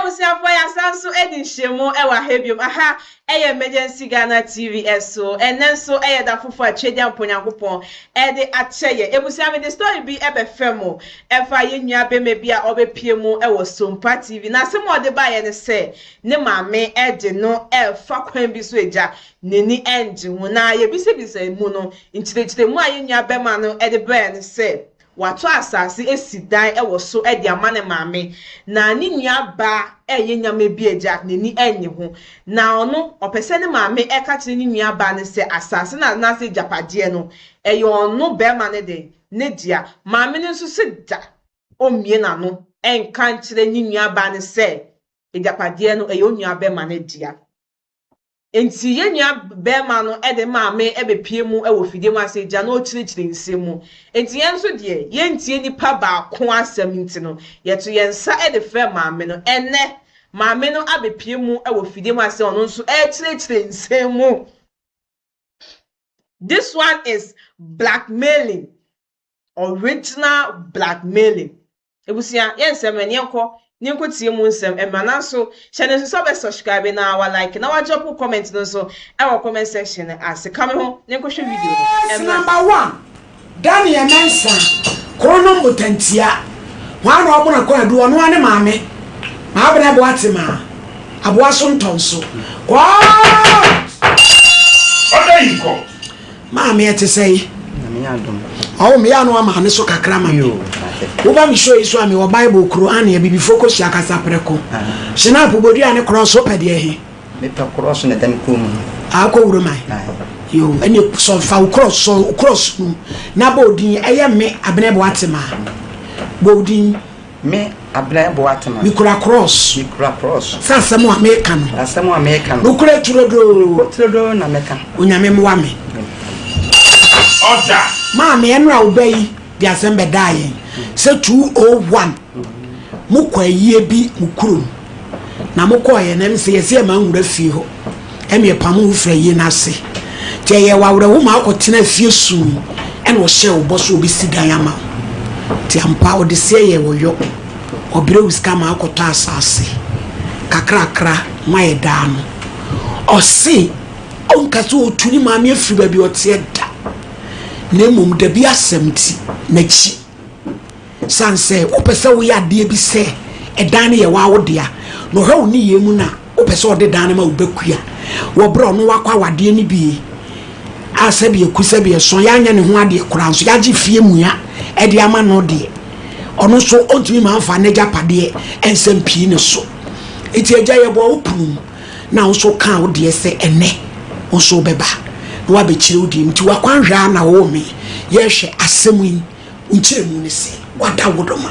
Ebusuafoɔ, yɛasan nso adi nhyiamu wɔ ha biom. Aha ɛyɛ Emergency Ghana TV ɛso. Ɛnɛ nso ɛyɛ da foforɔ a Twedeɛ Mpo Nyankopɔn ɛde akyɛ yɛ. Ebusua, mede story bi ɛbɛfɛ mu ɛfa yɛn nua bɛrima bi a ɔbɛpie mu ɛwɔ Sompa TV. Na asɛm a ɔde baeɛ ne sɛ ne maame ɛde no ɛfa kwan bi so agya n'ani ɛngye ho. Na yɛbisabisa mu no, nkyerɛkyerɛmu a yɛn nua bɛrima no ɛde brɛɛ ne sɛ watɔ asase esi dan ɛwɔ so ɛde ama ne maame, na ne nua baa ɛyɛ nyama bi agya n'ani ɛnye ho, na ɔno ɔpɛ sɛ ne maame ɛka kyerɛ ne nua baa no sɛ asase na anaasɛ agyapadeɛ no ɛyɛ ɔno bɛrima no de ne dea. Maame no nso sɛ da ɔmmie n'ano ɛnka nkyerɛ ne nua baa no sɛ agyapadeɛ no ɛyɛ onua bɛrima no dea. Nti yɛn nua bɛrima no ɛde maame ɛbɛpie mu ɛwɔ fidie mu ase gya na ɔkyerɛkyerɛ nsɛm mu. Nti yɛn nso deɛ, yɛntie nipa baako asɛm, nti no yɛto yɛn nsa ɛde frɛ maame no. Ɛnɛ maame no abɛpie mu ɛwɔ fidie mu ase, ɔno nso ɛkyerɛkyerɛ nsɛm mu. This one is blackmailing, original blackmailing. Ebusua, yɛn nsɛm ɛni yɛnkɔ ne nkɔtie mu nsɛm ɛma. Nanso hyɛ ne nso sɛ ɔbɛ subscribe na wa like na wa drop comment no nso ɛwɔ comment section ase. Ka me ho ne nkɔhwɛ video no. Yes, number one, Daniel Mensa kronom botantia wɔn a ɔbɔna kɔ adu ɔno ane maame maa abena boate maa aboa so ntɔnso kɔɔ. Order in court. Maame, ɛte sɛ yi? Nyame adom. Ɔwɔ mmea no ama ne so kakra ma me. Yo, ate. Woba me show yi so a, mewɔ Bible kuro ane abibifoɔ kɔsua kasa prɛko. Hyena bodua ne korɔ so pɛ deɛ he? Mepɛ korɔ so na ɛda me kɔn mu no. Akɔ wuro man. Aye. Yo, ɛne sɔ fa wo korɔ sɔ wo korɔ no na bɔ odin. Ɛyɛ me Abena Boate ma bɔ odin. Me Abena Boatema. Mekura cross. Mekura cross. Sɛ asɛm a meka no. Asɛm a meka no. Nokora turodoo. Turodoo na meka. Onyame mmoa me. Order. Maame, ɛno a woba yi de asɛm bɛdaa yɛn sɛ 201 mokɔ ayie bi mo kurom na mokɔɔyɛ no, ɛm sɛ yɛsɛ yɛma nwura fie hɔ, ɛne yɛpam wo firi ayie no ase, nti ɛyɛ wawerɛho ma wokɔtena fie sum, ɛna ɔhyɛ wo bɔ so wobɛsi dan ama wo. Nti ampa ɔde seɛ yɛ wɔyɔ ɔbrɛ wo sika ma wokɔtɔ asase kakrakra ma yɛ daa no. Ɔse ɔnka sɛ ɔtu ne maame afiri baabi ɔteɛ da, na mmom dabi asɛm ti n'akyi san sɛ wopɛ sɛ woyɛ adeɛ bi sɛ ɛdan no yɛ waa dea, na ɔhwɛ wo ne yie mu na wopɛ sɛ ɔde dan no ma wobɛkua wɔberɛ ɔno wakɔ awadeɛ no bie a, sɛbi eku sɛbi ɛsɔn yɛanyɛ ne ho adeɛ koraa nso yɛagye fie mua ɛde ama no deɛ, ɔno nso ɔntumi ma nfa n'agyapadeɛ ɛnsɛm pii ne so. Nti agya, yɛbɔ wo pono mu na wo nso kaa wo deɛ sɛ ɛnɛ wo nso wobɛba na woabɛkyerɛ wo deɛ. Nti wakwanhwɛ a na wɔwɔ me yɛhwɛ asɛm yi nkyerɛmu ne sɛ wada wo dɔma.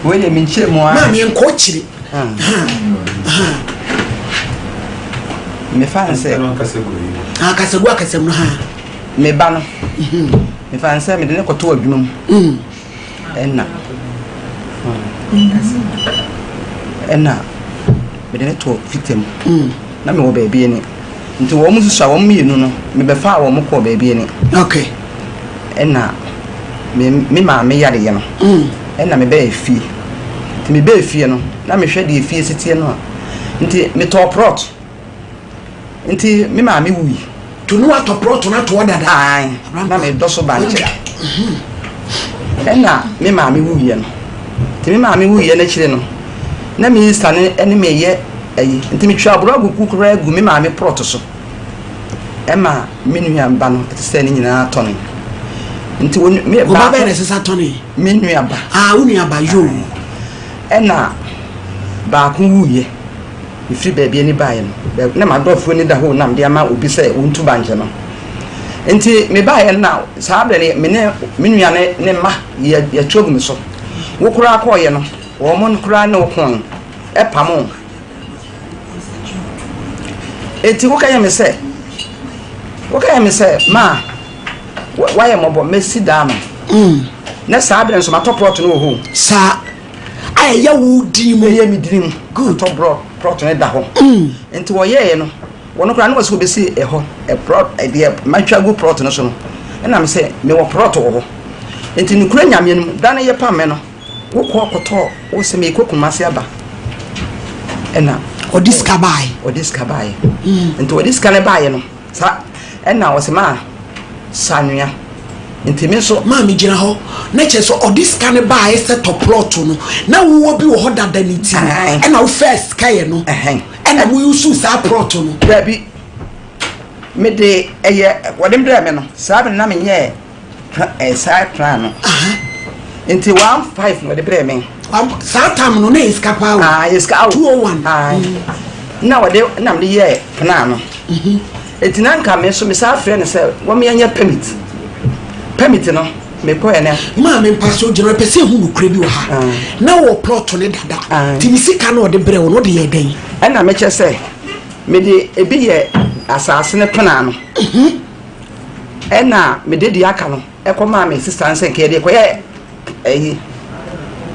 Wei deɛ, menkyerɛ mu a. Maame, nkɔ kyerɛ. Mefa n sɛ akasagu akasam no ha. Me ba no, mefa n sɛ mede ne kɔtɔ adwuma mu, ɛna mede ne to fita mu na mewɔ baabi ani, nti wɔn mo susu a wɔn mmienu no mebɛfa a wɔn kɔɔ baabi ani. Ɛna me maame yareɛ no, ɛna mebɛyɛ fie, nti mebɛyɛ fie no na mehwɛ deɛ fie si teɛ no a, nti metɔɔ plot, nti me maame wui. To no atɔ plot no atoɔ dada. Ae, na medɔ so bankye. Ɛna me maame wuyɛ no, nti me maame wuyɛ no akyire no na meyisane ne meyɛ ayi, nti metwa aborɔ agugu koraa gu me maame plot so, ɛma me nua ba no ɛte sɛ ne nyinaa tɔne, nti wɔn me Ɔba bɛyɛ na ɛsesa tɔne? Me nua ba. Ah, wo nua ba yo. Ɛna baako wuyɛ mefiri baabi ani baeɛ no, na m'adɔfoɔ ni da hɔ nam de ama obi sɛ wɔntu bankye no, nti mebaeɛ no na saa berɛ no me ne me nua ne mma yɛtu agu me so. Wo koraa kɔɔeɛ no, wɔn mo koraa ne wo koe ɛpam wo, nti woka yɛ me sɛ maa wayɛ mmɔbɔ, mɛsi daa no. Na saa berɛ nso matɔ plot no wɔ hɔ. Saa a ɛyɛ wo din mu? Ɛyɛ me din mu. Good. Atɔ brɔ plot no da hɔ, nti wɔyɛɛ no wɔn koraa ne wɔ sɛ wɔbɛsi ɛhɔ plot ɛdeɛ matwa gu plot no so no, ɛna me sɛ mewɔ plot wɔ hɔ, nti nokura Nyameɛ no mu da no yɛ pam me no, wokɔ kɔtɔɔ wo sɛ meekɔ Kumase aba. Ɛna ɔde sika baeɛ. Ɔde sika baeɛ. Nti ɔde sika no baeɛ no saa ɛna ɔsɛ maa sa anwea nti me nso. Maa me gyina hɔ na kyerɛ sɛ ɔde sika no baeɛ sɛ tɔ plot no na wowɔ bi wɔ hɔ dada ne ti no ɛna wo faa sika yɛ no ɛna mo use saa plot no. Dabi mede ɛyɛ wɔde brɛɛ me no saa bere na menyɛɛ eh, saa plan no nti 15 na ɔde brɛɛ me. Saa tam no na yɛ sika paa o. Ah, yɛ sika o. 201. Ah, na wɔde na mede yɛɛ plan no. Mhm. Eti na nka me nso me saa frɛ no sɛ wɔn yɛn nyɛ permit. Permit no mekɔ yɛ nɛ. Maa me mpa so gyina pɛ sɛ ehu nukuri bi wɔ ha. Ah. Na wɔ plot ne dada. Ah. Ti ne sika na ɔde brɛ wɔn ɔde yɛ dɛn. Ɛna mekyɛ sɛ mede ebi yɛ asase ne plan no. Mhm. Ɛna mede deɛ aka no ɛkɔ maa me sista no sɛ nka yɛde kɔyɛ ɛyi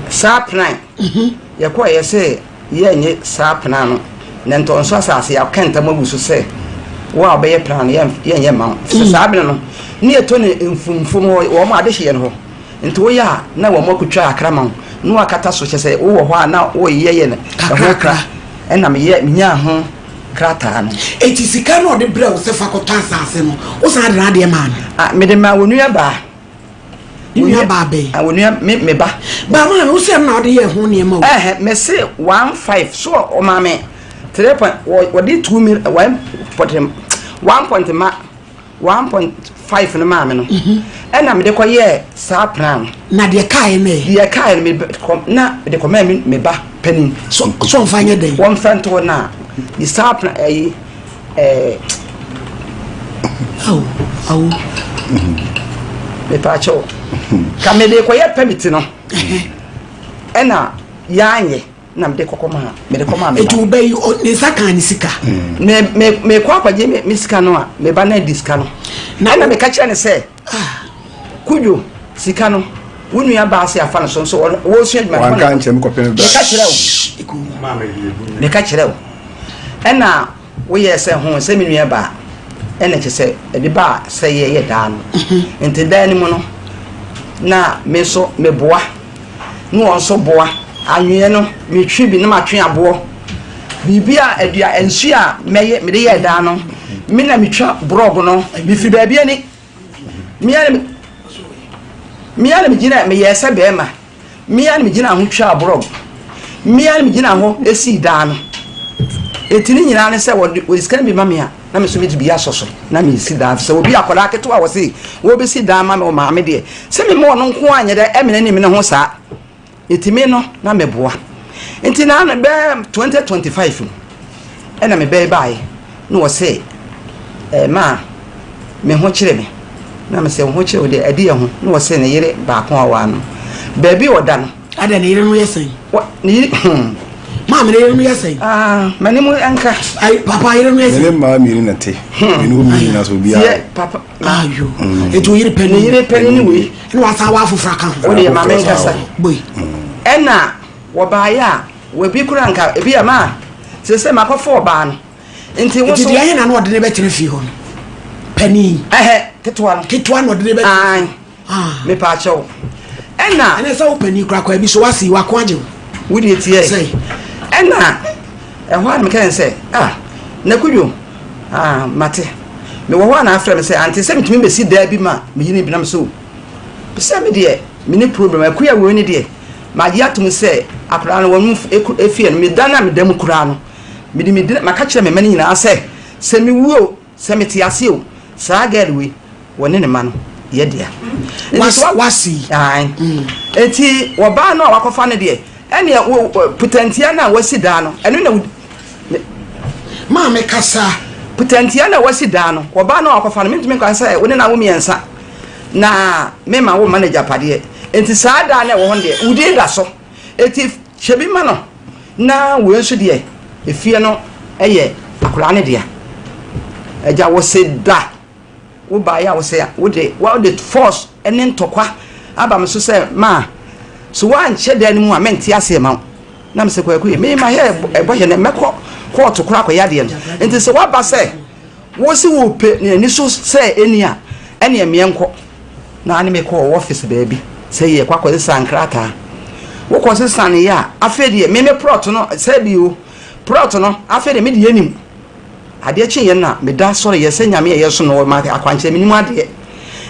saa plan mhm. yɛkɔɔ yɛ sɛ yɛnyɛ saa plan no na ntɔnso asase yɛaka ntam agu so sɛ wo a wobɛyɛ plan no yɛnyɛ mma wo sɛ mm. saa bene no ne yɛtɔ ne mfumfum hɔ wɔn ade hyeɛ no hɔ nti woyɛ a na wɔn akotwa akra ma wo na wakata so kyɛ sɛ wowɔ hɔ a na woyɛ yɛ no ɛho kra ɛna meyɛ menyaa ho krataa no. Enti sika no a ɔde brɛɛ wo sɛ fa kɔtɔ asase no, wosan de n'adeɛ maa no? Ah, mede maa wo nuabaa. Ne nuabaa bɛn? Ah, wo nua, me, me ba. Ba maa me, wo sɛ na ɔde yɛɛ ho nneɛma o. Ɛhɛ, mese 15, so ɔmaa me 3 point, wɔde 2 mil, 1 point, 1 point ma. 1.5 no maa me no ɛna mede kɔyɛɛ saa plan no. Na deɛ kaeɛ no ɛ? Deɛ kaeɛ no me kɔ na mede kɔmaa me me ba panin. So so ɔmfa nyɛ dɛn? Wɔmfa nto hɔ na ne saa plan ɛyi ɛɛ. Awo awo. Mepaakyɛw ka mede kɔyɛ permit no ɛna yɛanyɛ. na mede kɔkɔ maa mede kɔ maa me ba. Eti wo ba yi ne nsa kaa ne sika. Mm. Me me me kɔ akɔgye me me sika no a me ba na di sika no. Na ɛna meka kyerɛ ne sɛ ah. Kudwo sika no wo nua baa se afa no so nso wɔsua adwuma. Wanka nkyɛn kɔpem bra. Meka kyerɛ wo. Meka kyerɛ wo. Ɛna woyɛɛ sɛ ho sɛ me nua baa ɛna kyɛ sɛ ɛde baa sɛ yɛyɛ daa no. Mhm. Nti daa no mu no na me nso meboa. Ne wɔn nso boa. Anwea no, metwe bi na matwe aboɔ. Biribi a adua nsuo a mɛyɛ mede yɛ dan no, me na metwa borɔg no. Mefiri baabi ani. Me ara me ara na megyina meyɛɛ sɛ bɛrima. Me ara na megyina ho twaa borɔg. Me ara na megyina hɔ sii dan no. Eti ne nyinaa ne sɛ wɔde wɔde sika no bi ma me a, na me nso mede bi asɔ so na mesi dan. Sɛ obi akwadaa ketewa a wɔse wɔbɛsi dan ma me wɔ maame deɛ, Sɛ me ma ɔno nko ara nyɛ dɛ ɛmene ne mene ho saa. Nti me no na me boa. Nti na ano bɛɛ 2025 mu ɛna me bɛɛ baeɛ na ɔse ɛɛ maa me ho kyere me na me sɛ wo ho kyere wo deɛ ɛde yɛ ho na ɔse ne yere baako a ɔwaa no baabi ɔda no. Adɛn ne yere no yɛ sɛn? Wɔ ne yere hmm. Maame ne yere no yɛ sɛn? Ah, m'anim nka. Ayi papa yere no yɛ sɛn? Mene mmaa mmienu na te. Mene hɔ mmienu nyinaa so obiara. Tiɛ papa. Ayo. Eti o yere pɛ ne yere pɛ ne wei. Ɛna wasan wa afoforo aka ho. Wo deɛ maame nkasa. Boi. Ɛna wɔbaayɛ a wɔbi kura nka ebi a maa sɛ sɛ makɔfo ɔbaa no. Nti wo so. Nti deɛ ɛyɛ na na ɔde ne bɛtena fie hɔ no. Panin. Ɛhɛ ketewa no. Ketewa na ɔde ne bɛtena fie. Ah. Mepaakyɛw. Ɛna. Ɛna sɛ wo panin kura kɔ ebi so wasi wako agye wo. Wo deɛ tiɛ. Sɛ. Ɛna ɛhɔ a meka sɛ ah na kudwo ah mate. Mewɔ hɔ a na afrɛ me sɛ ante sɛ metumi bɛsi daa bi ma me yere bi nam so. Sɛ me deɛ me ne problem akuya wei ne deɛ magye atom sɛ akwadaa no wɔn efie no meda no a meda mu koraa no mede me maka kyerɛ me mma no nyinaa sɛ sɛ mewuo Sɛ mete ase o, saa girl wei, wɔne ne mma no yɛ dea. Wase yi. Ae. Enti ɔbaa no a wakɔfa no deɛ, ɛneɛ wo putantia no a wasi dan no, ɛno na wo. Maame kasa. Putantia no a wasi dan no, ɔbaa no a wakɔfa no, mentumi nka sɛ wo ne no awo mmiɛnsa na mema wo mma no agyapadeɛ. Enti saa dan no a ɛwɔ hɔ no deɛ, wo din da so. Enti hyɛ bi ma no. Na wei nso deɛ, efie no yɛ akwadaa no dea. Agya wo se da, wo baeɛ a wo se wode wode force ne ntɔkwa aba me so sɛ ma so woankyɛ dan no mu a mente aseɛ ma wo. Na me sɛ Kwaku yi, me ma yɛ ɛbɔ yɛ nɛ mɛkɔ kɔɔto koraa akɔyɛ adeɛ no. Nti sɛ woaba sɛ wo se wopɛ ne ani so sɛ ɛni a, ɛneɛ meɛnkɔ. Na ne mekɔɔ office baabi sɛ yɛkɔ akɔsesa nkrataa. Wokɔsesa no yɛ a, afei deɛ me me plot no sɛ bi o, Plot no, afei deɛ me deɛ nim. Adeɛ kyeeɛ no na meda sɔreeɛ sɛ Nyame a yɛsom no ɔma akwankyerɛ, menim adeɛ.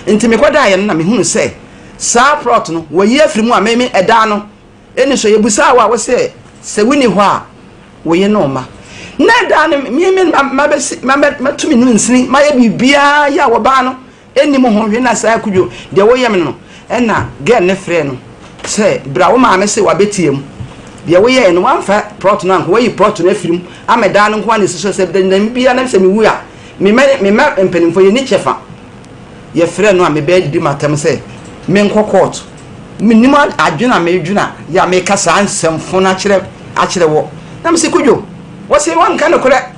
Nti mekɔdaeɛ no na mehunu sɛ saa plot no wɔayi afiri mu a me me ɛdaa no ɛni so. Yɛbusaa wo a wo sɛ sɛ wonni hɔ a wo ye ne wo mma. Na ɛdaa no me me mabɛsi matu me nunsini mayɛ biribiara yɛ a wɔbaa no Ɛnni mo ho hwee na saa Kudwo deɛ woyɛ me no ɛna girl no frɛɛ no sɛ bra wo maame se wabɛtia mu deɛ woyɛɛ no wamfa plot no ankɔ wayi plot no afiri mu ama dan no nko ara na ɛsi so sɛ dɛm biara na sɛ mewu a me mma me mma mpanimfoɔ yɛnni kyɛfa yɛfrɛɛ no a mebɛɛ didi matam sɛ menkɔ court menim adwene a medwene a yɛ a meka saa nsɛmfo no akyerɛ akyerɛ wɔ na mese Kudwo wɔse wanka nokorɛ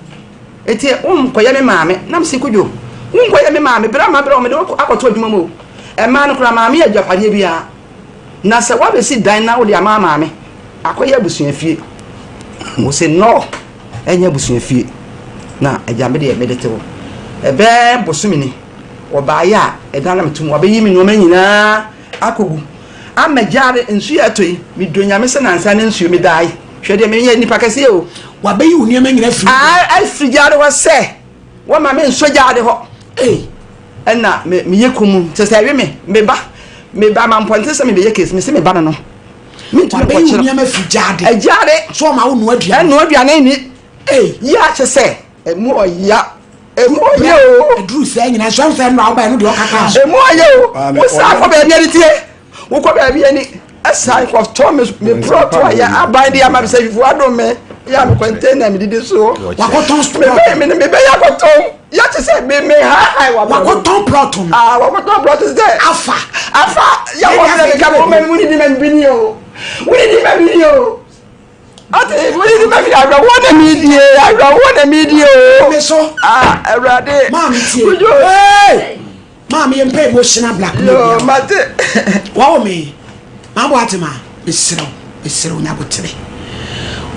Enti wonkɔyɛ me maame. Na mese, Kojo, wonkɔyɛ me maame. Berɛ a mabrɛ wo, mede wo akɔto adwuma mu o. Ɛmaa no koraa, maame yɛ agyapadeɛ biara. Na sɛ woabɛsi dan na wode ama maame akɔyɛ abusuafie. Wose, no, ɛnyɛ abusuafie. Na agya me deɛ mede te hɔ. Ɛbɛyɛ bosome ni, wɔbaeɛ a, ɛdan na meto mu. Wɔabɛyi me nneɛma nyinaa akɔgu. Ama gyaade nsuo a ɛtɔ yi, medɔ Nyame sɛ nansa ne nsuo medae. Hwɛ deɛ meyɛ nipa kɛseɛ o. Wabɛyi wo nneɛma nyina firi. Ah, afiri gyaade hɔ sɛ wɔma me nsɔ gyaade hɔ. Ei, ɛna me meyɛ kum kyɛ sɛ ɛwe me meba meba ma mpɔnten sɛ mebɛyɛ case mese meba no no. Mentumi nkɔkyerɛ. Wabɛyi wo nneɛma firi gyaade. Gyaade. So ɔma wo noa aduane. Ɛnoa aduane ni. Ei. Yɛ akyɛ sɛ ɛmu ɔya. Emu ɔyɛ o. Ɛduru sɛ nyina nso ɛnsɛ nnora wobɛɛ no deɛ ɔkaka so. Emu ɔyɛ o. Wosan kɔ baabi ani tie. Wokɔ baabi ani ɛsan kɔtɔ me me prɔto a yɛ aban de ama me sɛ fufuo adom me yɛ a me container me didi so. Wakɔtɔn me bɛ me me bɛyɛ akɔtɔn yɛ te sɛ me me ha ha wa. Wakɔtɔn prɔto no. Aa wakɔtɔn prɔto sɛ. Afa. Afa yɛ wɔ mi na mi ka mo mɛ mu ni di mɛ bi ni o. Mu ni di mɛ bi ni o. Ate wei ni bɛfi awerɛhoɔ na meredie awerɛhoɔ na meredie o. Me so. Ah awurade. Maame tie. Hey! Maame yɛn mpɛ emotional blackmail. Yoo mate. Wɔwɔ me. Maame ate ma mesrɛ wo mesrɛ wo nyabotere.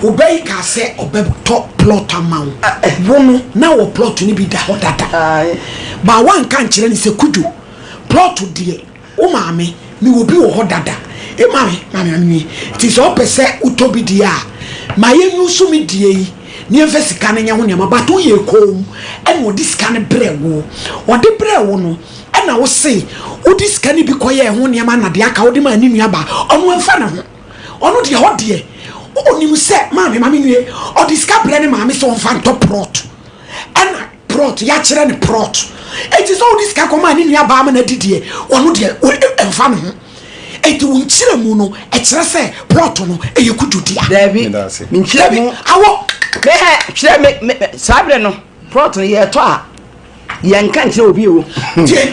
Ɔbɛ yi kaa sɛ ɔbɛtɔ plot ama wo. Wo no na wɔ plot no bi da hɔ dada. Ba wanka nkyerɛ ne sɛ kudwo plot deɛ Wo maame, mewɔ bi wɔ hɔ dada. E maame, maame maame nie. Nti sɛ wopɛ sɛ wotɔ bi deɛ a, ma yɛn use me deɛ yi na yɛmfa sika no nyɛ ho nneɛma. But woyɛɛ komm ɛna ɔde sika no brɛɛ wo. Ɔde brɛɛ wo no, ɛna wose wode sika no bi kɔyɛɛ ho nneɛma na deɛ aka wode maa ne nuabaa. Ɔno ɛmfa ne ho. Ɔno deɛ hɔ deɛ, ɔnim sɛ maame maame nie, ɔde sika brɛ ne maame sɛ ɔmfa ntɔ prɔt. Ɛna prɔt yɛakyerɛ no prɔt enti sɛ wode sika kɔmaa ne nua baa ma no adi deɛ ɔno deɛ ɛmfa ne ho enti wo nkyerɛ mu no ɛkyerɛ sɛ prɔt no ɛyɛ kudwo dea. Daabi menkyerɛ mu awɔ mehɛ kyerɛ me saa berɛ no prɔt no yɛtɔ a yɛnka nkyerɛ obi o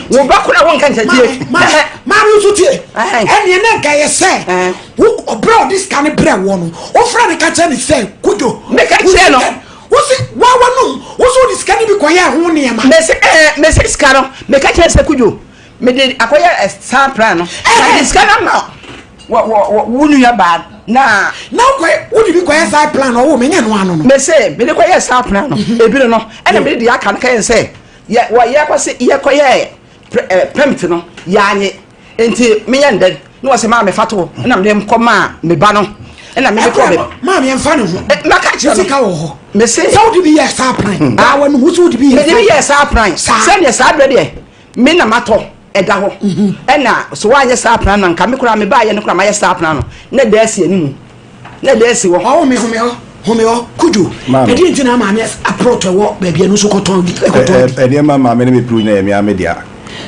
wo ba kora wonka nkyerɛ tie maame nso tie ɛneɛ na nka yɛ sɛ ɔbrɛ ɔde sika no brɛ wɔ no wofrɛ no ka kyerɛ ne sɛ kudwo meka kyerɛ no Wosi wa w'anum, wosi wode sika no bi kɔyɛɛ ho nneɛma. Mese ɛɛ, mese sika no, meka kyerɛ sɛ Kudwo, mede akɔyɛ saa plan no. Na mede sika no ama wɔ wɔ wɔ wo nua baa na. Na wokɔyɛ, wode bi kɔyɛ saa plan no, ɔwoo me nyɛ no ano no. Mese mede kɔyɛɛ saa plan no, ebi no no, ɛna mede deɛ aka no kɛyɛ sɛ yɛ wɔ yɛkɔ se yɛkɔyɛɛ permit no, yɛanye. Nti menyɛ no dɛn? Na wɔsɛ maa mefa to hɔ ɛna mede kɔ maa me ba no ɛna mede kɔ me. Maame ɛnfa ne ho. Maka kyerɛ no. Sika wɔ hɔ. Mese. Sɛ wode bi yɛ saa plan. Aa wɔn ho sɛ wode bi yɛ. Mede bi yɛ saa plan. Saa. Sɛdeɛ saa berɛ deɛ me na matɔ ɛda hɔ. Ɛna so woanyɛ saa plan na nka me koraa me baayɛ no koraa mayɛ saa plan no na ɛda asi anim. Na ɛda asi hɔ. Ɔwɔ me home hɔ home hɔ Kudwo. Ɛdeɛ nti na maame aprɔt ɛwɔ baabi ɛno nso kɔtɔn bi ɛkɔtɔn bi. Ɛdeɛ ma maame ne me puru nyina yɛ me ame dea.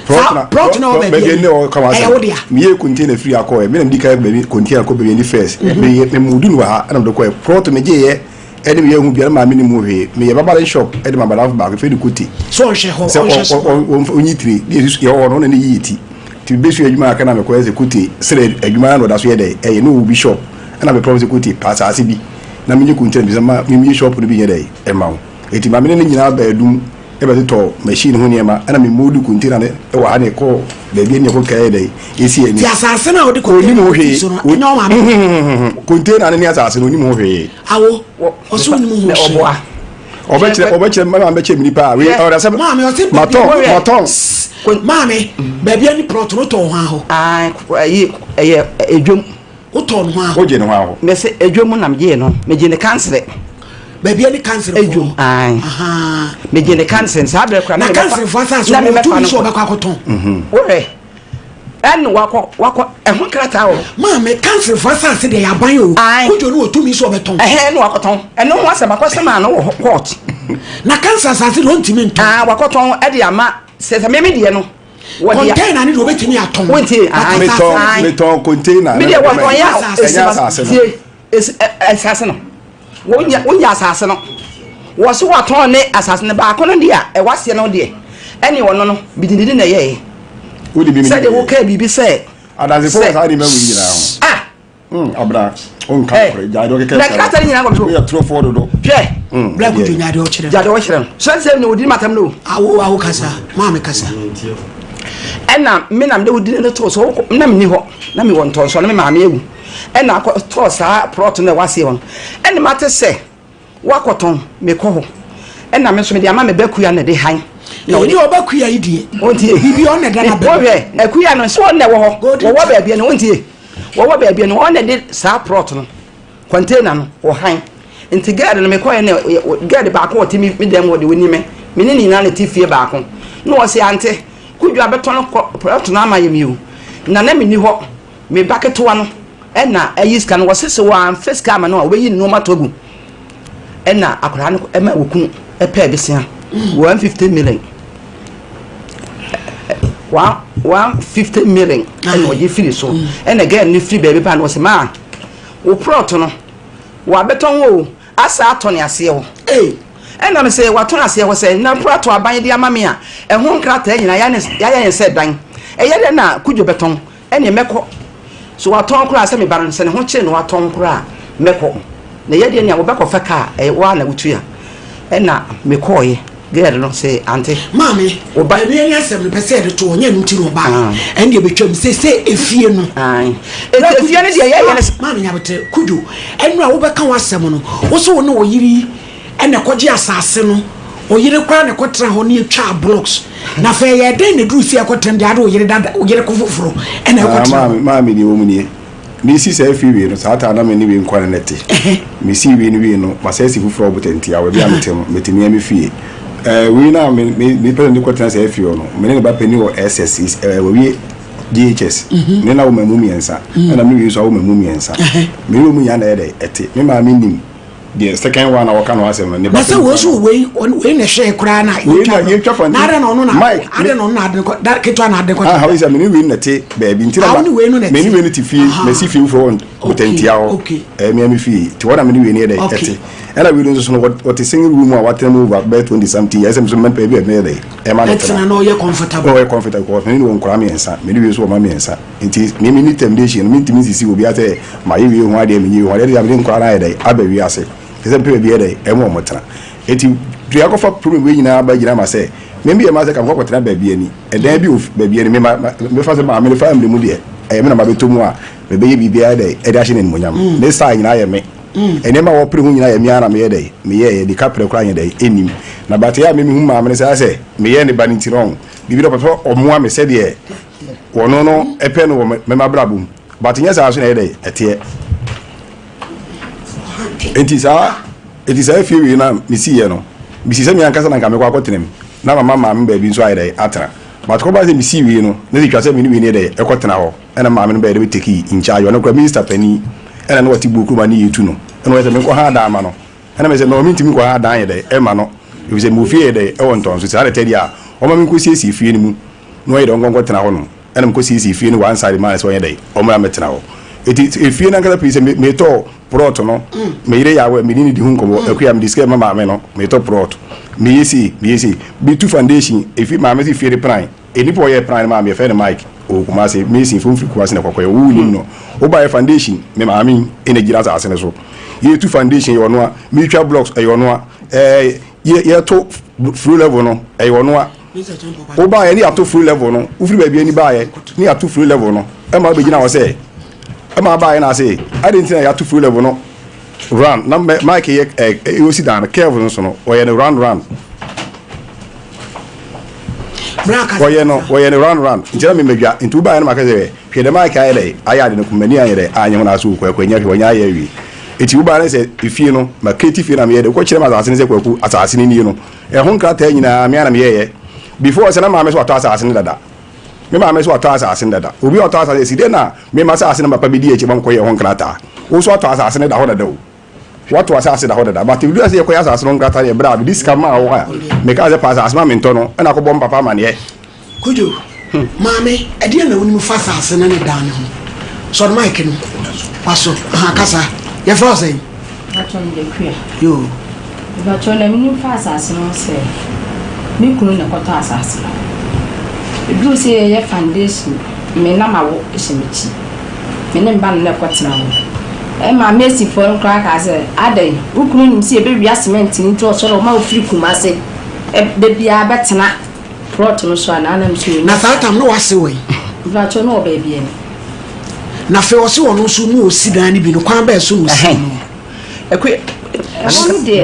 Saa plot na ɔbɛ bi ɛyɛ wo dea. Meyɛ container firi akɔ ɛ me na medi kan baabi container kɔ baabi ani first. Meyɛ me mudu no wɔ ha ɛna mede kɔ ɛ plot me gye yɛ ɛne meyɛ hu biara maame ne mu hwee meyɛ babalen shop ɛde ma madamfo baako fɛ de kote. So ɔnhwɛ hɔ ɔnhwɛ so. Ɔnyi tire ne yɛ wɔ hɔ no ɔna ne yiyi ti ti bɛsua adwuma aka na mekɔ ɛsɛ kote srɛ adwuma na ɔda so yɛ dɛ ɛyɛ ne wɔ bi shop ɛna me promise kote pa asaase bi na menye container bi sɛ ma memie shop no bi nyɛ dɛ ɛma wo eti maame ne ne nyinaa baadum ɛbɛtotɔ machine ho nneɛma ɛna me modu container no ɛwɔ ha na ɛkɔ baabi ɛne ɛkɔ kae dɛ esi ani. Ti asase na ɔde container no si so no ɛnyɛ ɔma no. Container no ne asase no onim ho hwee. Awo ɔso onim ho hwee. Ɔboa. Ɔbɛkyerɛ ɔbɛkyerɛ mmaa bɛkyerɛ mi nipa a wei ɔda sɛ maame ɔsi matɔn matɔn. Maame baabi ani plot no tɔn ho ahɔ. Ɛyi ɛyɛ edwom. Wotɔn ho ahɔ. Wogye ne ho ahɔ. Mɛsɛ edwom na megye no megye ne kansere. Baabi ani kanserefoɔ. Edwom ae. Megye ne kansen saa berɛ koraa na kanserefoɔ asase na wɔn mebɛfa tumi no sɛ ɔbɛkɔ akɔtɔn. Wohwɛ ɛne wakɔ wakɔ ɛho krataa wɔ. Maame kanserefoɔ asase deɛ yɛaban o. Ae. Kudwo no wɔ tumi sɛ ɔbɛtɔn. Ɛhɛn ne wakɔtɔn ɛno ho asɛm akɔsɛm a no wɔ hɔ court. Na kansa asase deɛ ɔntumi ntɔn. Ah wakɔtɔn ɛde ama sɛ sɛ meme deɛ no. Container ne deɛ ɔbɛtumi atɔn. Wontie ae. Metɔn metɔn container. Me deɛ wɔtɔn yɛ a ɛnyɛ asase no. Tie esi ɛ asase no. Wonya wonya asase no. Wɔso wɔatɔn ne asase no baako no deɛ a ɛwɔ aseɛ no deɛ ɛne ɔno no bidididi na ɛyɛɛ. Wode bi Sɛdeɛ wokaa biribi sɛ. Adansefo wɔ saa nneɛma wei nyinaa ho. Ah. Abena wonka nokorɛ gyae deɛ ɔkeka Na krataa no nyinaa wɔ me so. Woyɛ torofoɔ dodo. Hwɛ. Bla kudwo nya deɛ ɔkyerɛ no. Gyae deɛ ɔkyerɛ no. Sɛ sɛ na ɔdi matam no. Awo awo kasa maame kasa. Ɛna me na mede wo dini no too so na menni hɔ na mewɔ ntɔnsoɔ na me maame awu ɛna akɔ tɔɔ saa plot no ɛwɔ aseɛ hɔ no ɛna mate sɛ Woakɔtɔn, mekɔ hɔ. Ɛna me nso mede ama me ba Akua na ɛde hann. Na ɔde ɔba Akua yi deɛ. Wontie. Biribi ɔno na ɛda n'abam. Wohwɛ, Akua no nso ɔno na ɛwɔ hɔ. Wɔwɔ baabi no, wontie. Wɔwɔ baabi no, ɔno na ɛde saa plot no, container no, ɔhan. Nti girl no mekɔɛ na girl baako ɔte me dan mu hɔ de ɔni me. Me ne ne nyinaa na ɛte fie baako. Na ɔse ante, Kudwo abɛtɔn plot no ama yɛ me o. Na na menni hɔ. Me ba ketewa no na ayi sika no, wɔse sɛ wɔamfa sika ama no a wɔbɛyi ne nneɛma ato agu. Ɛna akwadaa no ɛma wɔkunu ɛpɛɛ besia 150 million 150 million ɛna ɔgye firi so. Ɛna girl no firi baabi ba no wɔse maa wo plot no wɔabɛtɔn o asa atɔ ne aseɛ hɔ. Ɛna me sɛ watɔn aseɛ hɔ sɛ na plot aban de ama me a ɛho nkrataa nyinaa yɛayɛ yɛn sɛ dan ɛyɛ dɛ na Kudwo bɛtɔn. Ɛneɛ mɛkɔ. So watɔn koraa sɛ me ba no sɛ ne ho kyere no watɔn koraa a mɛkɔ. Na ɛyɛ deɛ nea wobɛkɔfa kaa ɛyɛ woa na wotua. Ɛna mekɔɔeɛ girl no se ante. Maame, wo ba. Ɛno yɛne asɛm no pɛ sɛ yɛde to hɔ, nyɛ ɛno nti na ɔbaeɛ. Ɛno deɛ bɛtwam. Seesei efie no. Ae. Enti efie no deɛ yɛyɛ no. Maame Nyaboterɛ, Kudwo, ɛno a wobɛka w'asɛm no, wo se wo ne wo yere yi na ɛkɔgye asase no, oyere koraa na ɛkɔtena hɔ na yɛtwaa blocks. Na afei ɛyɛɛ dɛn na ɛduru sɛ ɛkɔtena mu deɛ ade oyere dada oyere ko foforɔ ɛna ɛkɔtena hɔ? Maame maame deɛ ɛwɔ mu nie, mesi saa fie wei no saa taa na me ne wei nkoa na na ɛte. Mesii wei no wie no masan asi foforɔ wɔ Botantia baabi a mete no mete me ara me fie. Ɛɛ wei no a me me mepɛ sɛ mede kɔtena saa fie hɔ no me ne ne ba panin wɔ SS ɛɛ wawie JHS me ne no awo mmamu mmiɛnsa ɛna me ne wei nso awo mmamu mmiɛnsa. Me ne wɔn nyinaa na ɛyɛ dɛ ɛte. Me maame nim. Deɛ second one a wɔka no asɛm no ne ba na sɛ wei so wei wei na ɛhwɛ koraa na wei na yɛtwa fa na adɛn na ɔno na Mike adɛn na ɔno na ade kɔ da ketewa na ade kɔ ah wei sɛ me ne wei na te baabi nti na ne wei no na me ne wei no te fie na si fie foforɔ wɔ botantia hɔ ɛyɛ me me fie te hɔ na me ne wei no yɛ dɛ ɛte ɛna wei no nso so no wɔte single room a watena mu over bɛyɛ 20 something years ɛsɛ me so mɛpɛ bi a mɛyɛ dɛ ɛma no tena na ɔyɛ comfortable ɔyɛ comfortable because me ne wɔ nkora mmiɛnsa me ne wei nso wɔ ma mmiɛnsa Nti me menni temptation no, mentumi nsisi obiara sɛ mayɛ wei ho adeɛ, menyɛ wei ho adeɛ, ɛde mede nkwadaa no ayɛ dɛn aba wiase, ɛsɛ sɛ mepɛ baabi yɛ dɛn ɛma wɔn tena. Nti deɛ akɔfa problem wei nyinaa aba gyina ma sɛ me meyɛ ma sɛ ka mekɔ akɔtena baabi ani, ɛdan bi wɔ baabi ani, me ma mefa sɛ maame no family mu deɛ ɛyɛ me na mabɛtɔ mu a mebɛyɛ biribiara dɛn ɛde ahyɛ no animuonyam, ne style nyinaa yɛ me, nneɛma a wɔpere ho nyinaa yɛ me ara na meyɛ dɛn meyɛɛyɛ, de kaprɛ koraa nyɛ dɛn ɛnnim, na but ɛyɛ a me mehu maame no sɛ ayɛ sɛ meyɛ ne ba no nti no ɔho biribi na ɔpɛ sɛ ɔmoa me sɛdeɛ Wɔno no pɛ no wɔ me m'abrabɔ mu but nyɛ saa so na ɛyɛ dɛ ɛteɛ. Enti saa enti saa efie wei na mesiiɛ no mesi sɛ me ankasa na nka mekɔ akɔtena mu na mama maame baabi nso ayɛ dɛ atena but kɔba sɛ mesi wei no na sɛ twa sɛ me ne wei no yɛ dɛ ɛkɔtena hɔ ɛna maame no bɛyɛ dɛ bɛteki in charge ɔno kora minister panin ɛna na wɔte buo kurom a ne yɛtu no ɛna ɔyɛ sɛ menkɔ ha adan ma no Ɛna mese no mentumi nkɔ ha dan yɛ dɛ ɛma no efisɛ mewɔ fie yɛ dɛ ɛwɔ ntɔnso saa na ɛtɛ deɛ a ɔma menkɔ siesie fie no mu na ɔyɛ dɛ ɔnkɔ nkɔ tena hɔ nom ɛna mekɔ siesie fie no one side maa no sɛ ɔnyɛ dɛ ɔmmra mmɛtena hɔ eti efie no ankasa pii sɛ metɔ prɔt no me yere yɛ awɛ me ne ne di ho nkɔmmɔ akua mede sika ma maame no metɔ prɔt meyɛ sei meyɛ sei metu foundation efi maame se fie no plan Nnipa a ɔyɛɛ plan no maa me, yɛfrɛ no Mike, ɔwɔ Kumasi, mason fo mfiri Kumasi na ɛkɔkɔyɛ, wo wonim no. Wobaeɛ foundation, me maame yi na ɛgyina asase no so. Yɛtu foundation, ɛyɛ ɔnoa, metwa blocks, ɛyɛ ɔnoa, ɛɛ yɛ yɛto floor level no, ɛyɛ ɔnoa. Wobaeɛ ne yɛato floor level no, wofiri baabi ani baeɛ ne yɛato floor level no, ɛma wobɛgyina hɔ sɛ, ɛma abaeɛ na ase, adɛn nti na yɛato floor level no round, na Mike yɛ ɛɛ ɔsi dan no, curve no so no, ɔyɛ no round round. Wɔyɛ no wɔyɛ no round round nti na memadwa nti wobaeɛ no maka sɛ hwɛ dɛm ayɛ ayɛ dɛ ayɛ ade no kumani ayɛ dɛ anyɛ ho na aso okɔ akɔ anya hwɛ wɔnyɛ ayɛ awie. Eti wobaa ne sɛ efie no, ma create fie na meyɛ dɛ, wokɔkyerɛ me asase no sɛ Kwaku asase no nie no, ɛho nkrataa nyinaa me ara na meyɛeɛ. Before sɛ na maame nso watɔ asase no dada. Me maame nso watɔ asase no dada. Obi a ɔtɔ asase esi dɛn na me m'asase no papa bɛdi akyi ma mekɔyɛ ɛho nkrataa? Wo nso watɔ asase no da hɔ dada o. Wato asase da hɔ dada. But edu ase yɛkɔyɛ asase no nkrataa no yɛ berɛ a mede sika maa wo a mekaa sɛ pa asase ma mentɔ no ɛna akɔbɔ me papa amaneɛ. Kojo, Maame, ɛdeɛn na wonim fa asase no ne dan no ho? Sɔ no mic no. Waso. Aha, kasa. Yɛfrɛ wo sɛn? Mpakyɛw mede Akua. Yoo. Mpakyɛw na menim fa asase no ho sɛ me kunu na ɛkɔtɔ asase no. Ɛduruu sɛ yɛyɛ foundation me na mawo hyɛ m'akyi. Me ne me ba no na ɛkɔtena hɔ. Ɛma masonfoɔ no koraa kaa sɛ adɛn wo kunu nim sɛ yɛbɛwia cement no nti ɔsɔre ɔma wofiri Kumase da biara bɛtena plot no so anaa na mesɛ ɔnni Na saa tam no wase wɔ yi? Mpakyɛw na ɔwɔ baabi ani. Na afei ɔse ɔno nso mu ɔsi dan no bi no kwan bɛɛ so na ɔsi no? Ɛkue. Ɛhɔ no deɛ.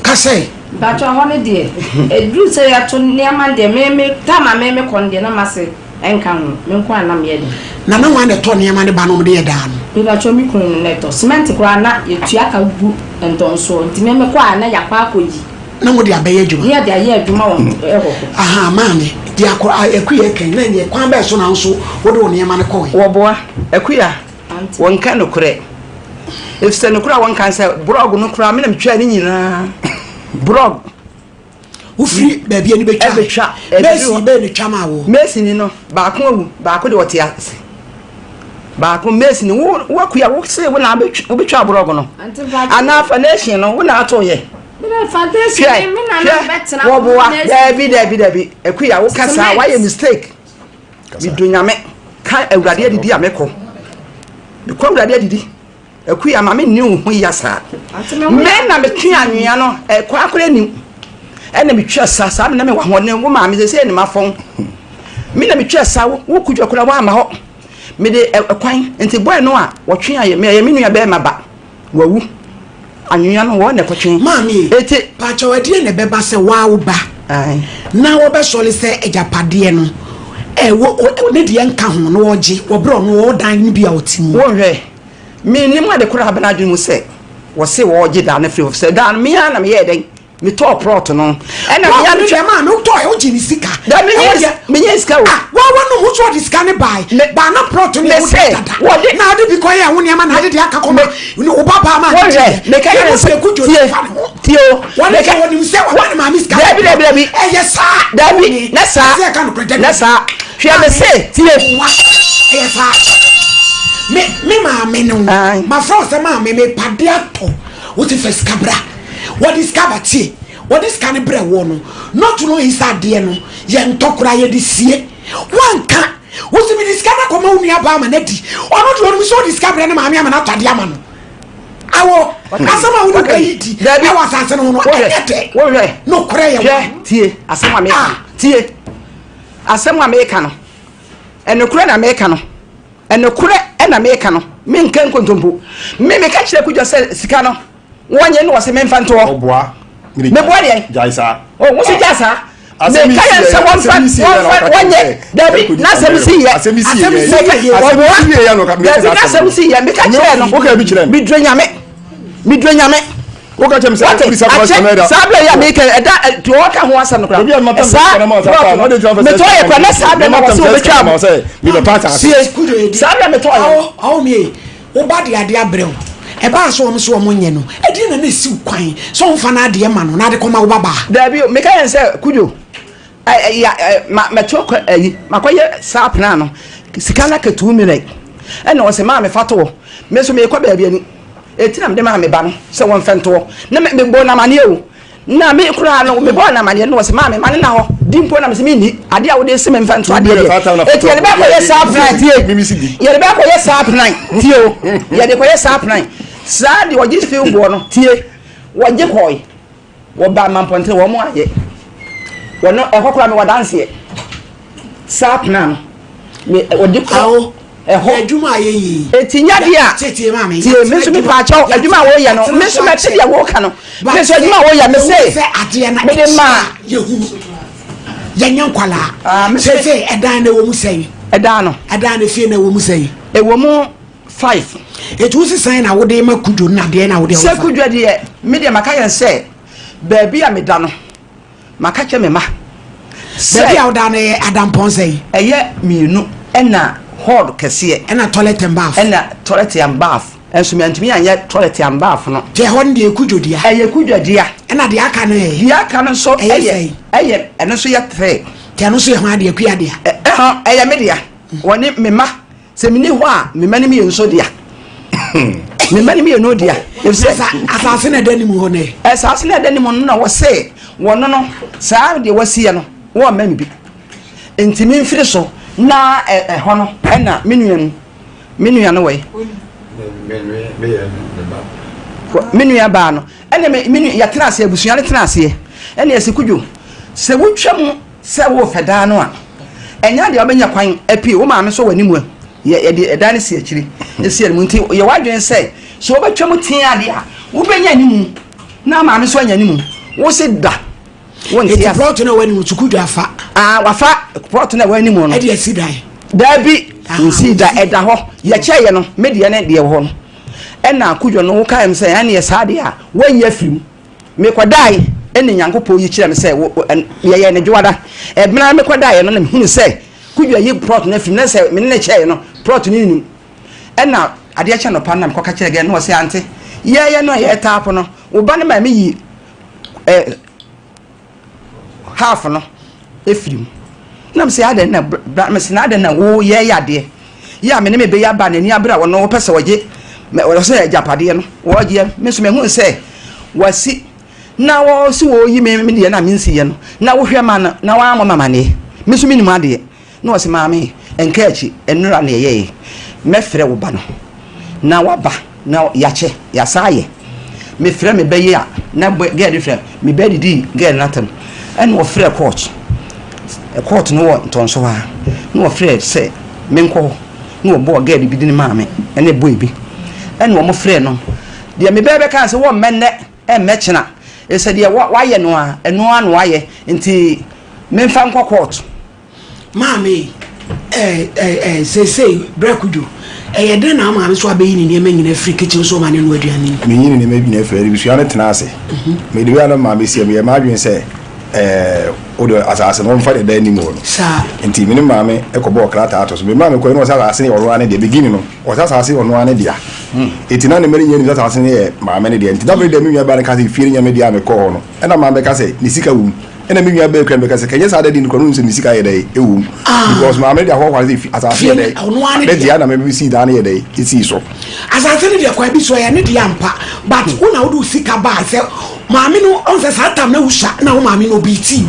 Kasɛe. Mpakyɛw ɛhɔ no deɛ ɛduru sɛ yɛto nneɛma deɛ me me time a me me kɔ no deɛ na mase nka ho me nko ara na meyɛ den. Na na hwan na ɛtɔ nneɛma no ba na wɔde yɛ dan no? Mepakyɛw me kunu no na ɛtɔ. Cement koraa na yɛtua ka gu ntɔnsoɔ nti me mekɔ a na yɛakɔ akɔyi. Na mode abɛyɛ adwuma? Ne yɛde ayɛ adwuma wɔ hɔ. Ahaa maame, deɛ akɔ Akuya ɛka yi na ɛneɛ kwan bɛn so na wo nso wode wo nneɛma no kɔe? Wɔboa, Akuya, wɔnka nokorɛ. Efisɛ nokorɛ a wɔnka ne sɛ, borɔg no koraa me na metwaa ne nyinaa. Borɔg. Wofiri baabi ani bɛtwa. Ɛbɛtwa. Mesi bɛyɛ ne twa maa wo. Mesi ni no baako awu baako de ɔte ase. Baako mesi ni wo wakuya wo se wo na wobɛtwa aborɔgo no. Anaa foundation no wo na ato yɛ. Hwɛ hwɛ wɔboa daabi daabi daabi akuya wo kasa wayɛ mistake. Medo nyame ka awurade adidi a mekɔ. Mekɔ awurade adidi. Akua, ma menni wo ho ya saa. Me na metwe anwea no, ɛkwan koraa nnim. Ɛna metwa sa, saa na mewɔ ahoɔden, wo maame sɛ sɛ ne mafɔn. Me na metwa sa, wo kudwa koraa woamma hɔ. Mede ɛkwan, nti bɔɛ no a wɔtwe ayɛ, me ɛyɛ me nua bɛrima ba, wawu. Anwea no wɔn na ɛkɔtwe. Maame, Eti. Pakyɛw ɛdeɛn na ɛbɛba sɛ waa wo ba na wɔbɛsɔre sɛ agyapadeɛ no ɛwɔ ne deɛ nka ho na ɔgye wɔ berɛ ɔno ɔwɔ dan no bi a ɔte mu. Wonhwɛ, Mennim ade koro a aba n'adwene mu sɛ wɔse wɔregye daa no afiri hɔ, efisɛ daa no me ara na meyɛɛ dɛn? Metɔɔ prɔt no. Ɛna me ara metwa. Deɛ maa no wotɔɔ ɛ, wogye ne sika. Da menyɛ sika o. Ah, wa wa no ho so ɔde sika ne bae. Baa na prɔt no yɛ wo de dada. Wɔde. Na ɔde bi kɔyɛ ɛho nneɛma na ade de aka kɔma ne wo ba baa maa ne Wɔhwɛ, meka kyerɛ sɛ tie, tie o. Wɔne sɛ wɔnim sɛ wɔma ne maame sika. Dabi dabi dabi. Ɛyɛ saa. Dabi, na saa. Na saa. Hwɛ me se tie. Wa ɛyɛ saa. Me me maame no. Ma frɛ wo sɛ maame me pade atɔ. Wo te fɛ sika bra. Wɔde sika ba tie. Wɔde sika no brɛ woɔ no. Not knowing sɛ adeɛ no yɛ ntɔ koraa yɛde sie. Wanka. Wo se mede sika no akɔma wo nua baa ama no adi. Ɔno deɛ ɔnim sɛ ɔde sika brɛ ne maame ama no atɔ adeɛ ama no. Awɔ asɛm a wo ne ba yi di ɛwɔ asase no ho no ɛnyɛ dɛ. Nokorɛ yɛ wa. Tie asɛm a meka. Tie. Asɛm a meka no, ɛnokorɛ na meka no, ɛnokorɛ na meka no, menka nkontompo. Me meka kyerɛ Kudwo sɛ sika no wɔnyɛ no wɔse memfa nto hɔ. Ɔboa. Meboa deɛ. Gyae saa. O wo so gyae saa. Meka yɛn sɛ wɔmfa wɔmfa wɔnyɛ dabi n'asɛm si yɛ. Asɛm si yɛ. Ɔboa. Dabi n'asɛm si yɛ. Meka kyerɛ no. Meduro nyame. Meduro nyame. Woka kyerɛ me sɛ wode sika kɔma sika no ɛda. Saa berɛ yi a meka ɛda deɛ ɔka ho asɛm no koraa. Saa metɔ yɛ koraa na saa berɛ na wɔsɛ wɔbɛtwa mu. Sie. Saa berɛ metɔ yɛ. Awo mi wo ba de adeɛ abrɛ wo ɛbaa sɛ wɔn so wɔn nyɛ no ɛdeɛ na na esiw kwan sɛ wɔn fa n'adeɛ ma no na ade kɔma wo ba baa. Daabi meka yɛn sɛ Kudwo mɛto kɔ ayi makɔyɛ saa plan no sika no aka 2 million ɛna ɔsɛ maa mefa to hɔ me nso mekɔ baabi ani eti na mede maa me ba no sɛ wɔmfɛ ntoɔ na mebɔ no amaneɛ o na me koraa no mebɔɔ no amaneɛ no wɔsɛ maa me ma ne na hɔ di mpo na mesɛ menni adeɛ a wode se me mfa nto adeɛ deɛ eti yɛde bɛkɔyɛ saa plan tie yɛde bɛkɔyɛ saa plan tie o yɛde kɔyɛ saa plan saa deɛ ɔgye fiw boɔ no tie wɔgye kɔe Wɔbaa Mampɔntene, wɔn ayɛ. Wɔn ɛhɔ koraa mewɔ adanseɛ. Saa pena no, me wɔde kɔ Awo, ɛhɔ. Adwuma a yɛyɛ yi. Eti nya deɛ a, Tie tie maame. tie me nso mepa akyɛw adwuma a wɔyɛ no, me nso mɛte deɛ wɔka no. Me nso adwuma a wɔyɛ me se, sɛ adeɛ na mede maa. Yɛhunu. Yɛnyɛ nkwalaa. Ah, me Sese ɛdan na ɛwɔ mu sɛn? Ɛdan no. Ɛdan no fie na ɛwɔ mu sɛn? Ɛwɔ mu. 5. Eti wo sisan na wode ma Kudwo na deɛ na wode Sɛ Kudwo deɛ, me deɛ maka yɛn sɛ baabi a meda no, maka kyerɛ me ma. Sɛ baabi a woda no yɛ adampɔn sɛn? Ɛyɛ mmienu ɛna hall kɛseɛ. Ɛna toilet and bath. Ɛna toilet and bath. Ɛnso mantumi anyɛ toilet and bath no. Nti ɛhɔ no deɛ Kudwo dea. Ɛyɛ Kudwo dea. Ɛna deɛ aka no yɛ? Deɛ aka no nso ɛyɛ sɛn? Ɛyɛ ɛno nso yɛ tre. Nti ɛno nso yɛ hwan dea? Akua dea? Ɛhɔ ɛyɛ me dea. Wɔne me mma. Sɛ menni hɔ a, me mma no mmienu nso dea. Me mma no mmienu dea. Efisɛ asase na ɛda anim hɔ no ɛ. Asase na ɛda anim no na wɔse wɔn no saa deɛ wɔasiɛ no wɔmma me bi. Nti memfiri so na ɛhɔ no ɛna me nua no me nua no wɔ me nua baa no ɛna me me yɛtena aseɛ abusua no tena aseɛ ɛna yɛsɛ kudwo sɛ wotwa mu Sɛ worefɛ dan no a, ɛnyɛ adeɛ a wobɛnya kwan apue. Wo maame nso wɔ anim a, yɛde ɛdan no si akyiri, si anim. Nti yɛ w'adwene sɛ, sɛ wobɛtwa mu tea adeɛ a, wobɛnya anim na maame nso anya anim. Wo se da, wonte Eti ase. plɔt no a ɛwɔ anim nso, Kudwo afa? Ah, wafa plɔt no a ɛwɔ anim no. Ɛde asi dan? Daabi, nsii da, ɛda hɔ. Yɛkyɛeɛ no, me deɛ ne deɛ wɔ hɔ no. Ɛna Kudwo no, wokae no sɛ, ɛneɛ saa deɛ a, woayi afiri mu. Mekɔdae ɛna Nyankopɔn yi kyerɛɛ me sɛ yɛyɛɛ no dwoada. Ɛberɛ a mekɔdaeɛ no na mehunu sɛ Kudwo ayi plot no afiri mu na sɛ me ne no kyɛeɛ no plot no nnim. Ɛna adeɛ kyɛ anɔpa no na mekɔka kyerɛɛ gɛɛ no na ɔse ante yɛyɛ no a yɛtaapo no wo ba no maa meyi eh, half no firi mu. Na mese adɛn na bra mese na adɛn na wo yɛyɛ adeɛ yɛ a me ne me bɛyɛ aba n'ani abere a ɔno wɔpɛ sɛ ɔgye ɔsɛ agyapadeɛ no wɔgyeɛ me nso mehu sɛ wasi na wɔsi wɔyi me me deɛ na mensi yɛ no na wohwɛ ma no na wɔammɔ ma amaneɛ me nso menim adeɛ Na ɔse, Maame, nka akyi, nnora na yɛyɛe. Mɛfrɛ wo ba no na waba na yɛakyɛ, yɛasan ayɛ. Mefrɛ me ba yi a, na girl no frɛ, me ba didii girl no atɛm. Ɛna ɔfrɛɛ court, court no wɔ Ntɔnso hɔ ara. Na ɔfrɛɛ sɛ menkɔ hɔ. Na ɔbɔɔ girl bi din maa me, ɛne boy bi. Ɛna wɔfrɛɛ no. Deɛ me ba yi bɛkaa sɛ wɔmmɛ nnɛ, ɛmmɛ kyena. Ɛsɛ deɛ wayɛ no ara, ɛno ara na wayɛ. Nti memfa nkɔ court. Maame, eh, eh, eh, seesei, Bra Kudwo, ɛyɛ dɛn na wo maame nso abɛyi ne nneɛma nyinaa afiri kitchen so ma ne noa aduane yi? Menyi ne nneɛma nyinaa afiri, abusua no tena ase. Mede wei a na maame si, meyɛ m'adwene sɛ, eh, wode asase no wɔmfa deɛ ɛda anim hɔ no. Saa. Nti me ne maame kɔbɔɔ krataa to so. Me maame kɔe no ɔsɛ asase no yɛ ɔno ara ne deɛ. Beginning no, ɔsɛ asase yɛ ɔno ara ne dea. Nti na ne mma no nyinaa nim sɛ asase no yɛ maame ne deɛ. Nti da bere deɛ me nua baa no ka sɛ fie no nyɛ me dea a mekɔɔ hɔ no, ɛna maame bɛka sɛ ne sika wom. Ɛna me nua bɛɛ kura no bɛka sɛ kɛnyɛ saa dadi no kura no sɛ me sika yɛ dɛ ɛwɔ mu because maame de ahoahoa sɛ fi asase yɛ dɛ ne deɛ na me sii daa no yɛ dɛ ɛsii so. Asase no deɛ kwan bi so ɛyɛ ne deɛ ampa but wo na wode wo sika baa sɛ maame no ɔn sɛ saa tam na wusua na wo maame no obi tii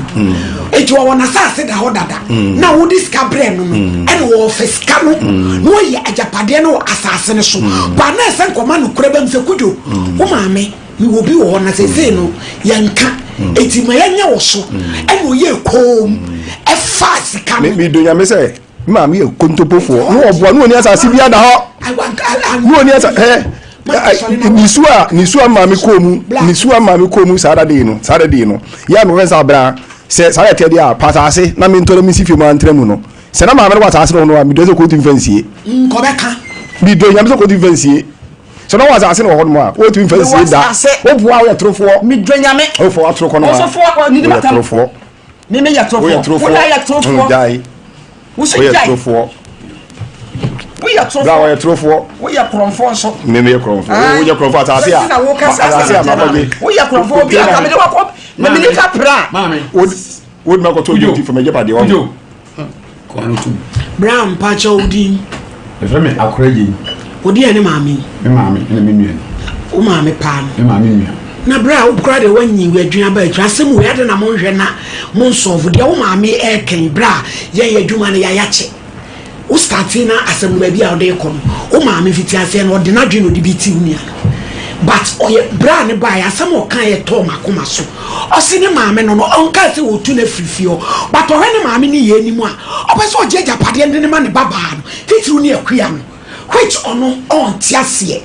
eti wɔwɔ n'asase da hɔ dada na wode sika brɛ no no ɛna wɔfɛ sika no na wɔyɛ agyapadeɛ no wɔ asase no so ba na ɛsɛ nkɔma no kura bɛm sɛ kudwo wo maame Mewɔ bi wɔ hɔ na seesei no yɛnka eti ma yɛnyɛ wɔ so ɛna ɔyɛ koom ɛfa sika no. Mi do nyame sɛ maame yɛ kontopofoɔ ne ɔboa ne ɔni asase bi ada hɔ ne ɔni asase hɛ nisu a nisu a maame kɔɔ mu nisu a maame kɔɔ mu saa da de no saa da de no yɛ a mefɛ sɛ abira sɛ saa yɛ tɛ deɛ a pa asase na mentɔ na mensi fie mu antra mu no sɛ na maame no wɔ asase no ho no a medɔ sɛ kɔntumi fa nsie nkɔbɛka medɔ nyame sɛ kɔntumi fa nsie Sɛ na wɔ asase no wɔ hɔ nom a, wotumi nfa nsie da. Woboa woyɛ torofoɔ. Medɔ nyame. Wofɔ atoro kɔ no a. Woyɛ torofoɔ. Me me yɛ torofoɔ. Woyɛ torofoɔ. Woyɛ torofoɔ. Gyae. Woyɛ torofoɔ. Woyɛ torofoɔ. Bra wɔyɛ torofoɔ. Woyɛ korɔmfoɔ nso. Me me yɛ korɔmfoɔ. Woyɛ korɔmfoɔ asase a. Asase a makɔgye. Woyɛ korɔmfoɔ obi a kamede wakɔ. Na mene ka pra. Maame. Wodi makɔtɔ obi nti fam agyapadeɛ wɔn. Kɔ ano tom. Bra mpakyɛw wo din. Yɛfrɛ me Akora Gyei. Wo deɛ ne maame yi. Me maame ɛna me nua ni. Wo maame paa no. Me maame nua. Na bra wo kora deɛ wanyi wadwin aba akyiri asɛm wei adɛn na monhwɛ na monsɔlvo deɛ wo maame ɛɛkɛn bra yɛn yɛ adwuma no yɛayakye. Wo startee na asɛm no baabi a wode rekɔ no, wo maame mfitiaseɛ no ɔde n'adwene na ɔde bi ti wo nua no. But ɔyɛ berɛ a ne baeɛ asɛm a ɔkaeɛ tɔɔ m'akoma so. Ɔse ne maame no no ɔnkaa sɛ ɔretu no afiri fie hɔ but ɔhwɛ ne maame ne yɛ anim a ɔpɛ sɛ ɔgye agyapadeɛ no de no ma ne babaa no titiriw ne Akua no which ɔno ɔnte aseɛ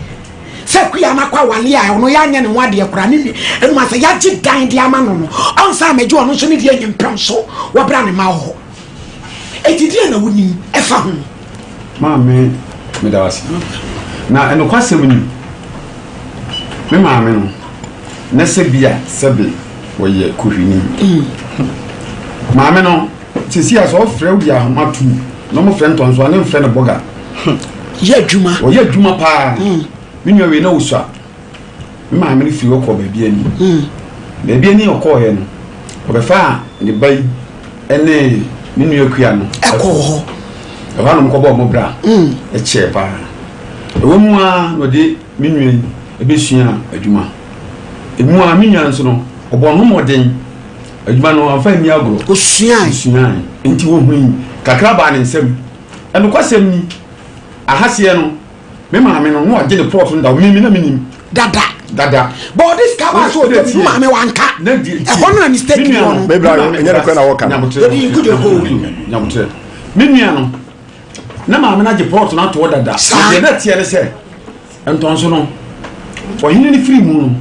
sɛ Akua no akɔ awale a ɔno yɛanyɛ ne ho adeɛ koraa ne nua ɛnum asɛ yɛagye dan de ama no no ɔnsan mɛgye ɔno nso ne deɛ nyɛ mpɛm so wɔbra ne ma wɔ hɔ. Enti deɛn na wonim ɛfa ho? Maame, meda wo ase. Na nokwasɛm ni, me maame no, na sɛ bi a sɛbe ɔyɛ kohwini. Maame no, sɛsi a sɛ ɔfrɛ wo de ahoma tu na ɔmofrɛ ntɔnso a, ne mfrɛ no bɔga. Yɛ adwuma. Ɔyɛ adwuma paa. Me nua wei na ɔsua. Me maame no firi hɔ kɔɔ baabi ani. Baabi ani ɔkɔɔeɛ no, ɔbɛfaa ne ba yi ne ne nua kua no. Ɛkɔɔ hɔ. Ɛhɔ a na wɔkɔbɔɔ wɔn bra. Ɛkyɛɛ paa. Ɛwɔ mu ara na ɔde me nua yi bɛsuaa adwuma. Ɛmu ara me nua nso no, ɔbɔɔ ne ho mmɔden. Adwuma no, wamfa anni agorɔ. Ɔsuae. Ɔsuae. Nti wɔhui kakra baa ne nsam. Ɛnokwasɛm ni, ahaseɛ no, Me maame no, na wagye ne plot no da. Me me na menim. Dada. Dada. But ɔde sika baa so ɔde bi maame wanka. Ɛhɔ no na mistake bi wɔ no. Me bra ɛnyɛ no kora na wɔka no. Yɛde nkudo ko. Nyabotrɛ. Me nua no, na maame no agye plot no atoɔ dada. Saa. Deɛ na ɛteɛ ne sɛ, ntɔnso no, ɔhene no firi mu no,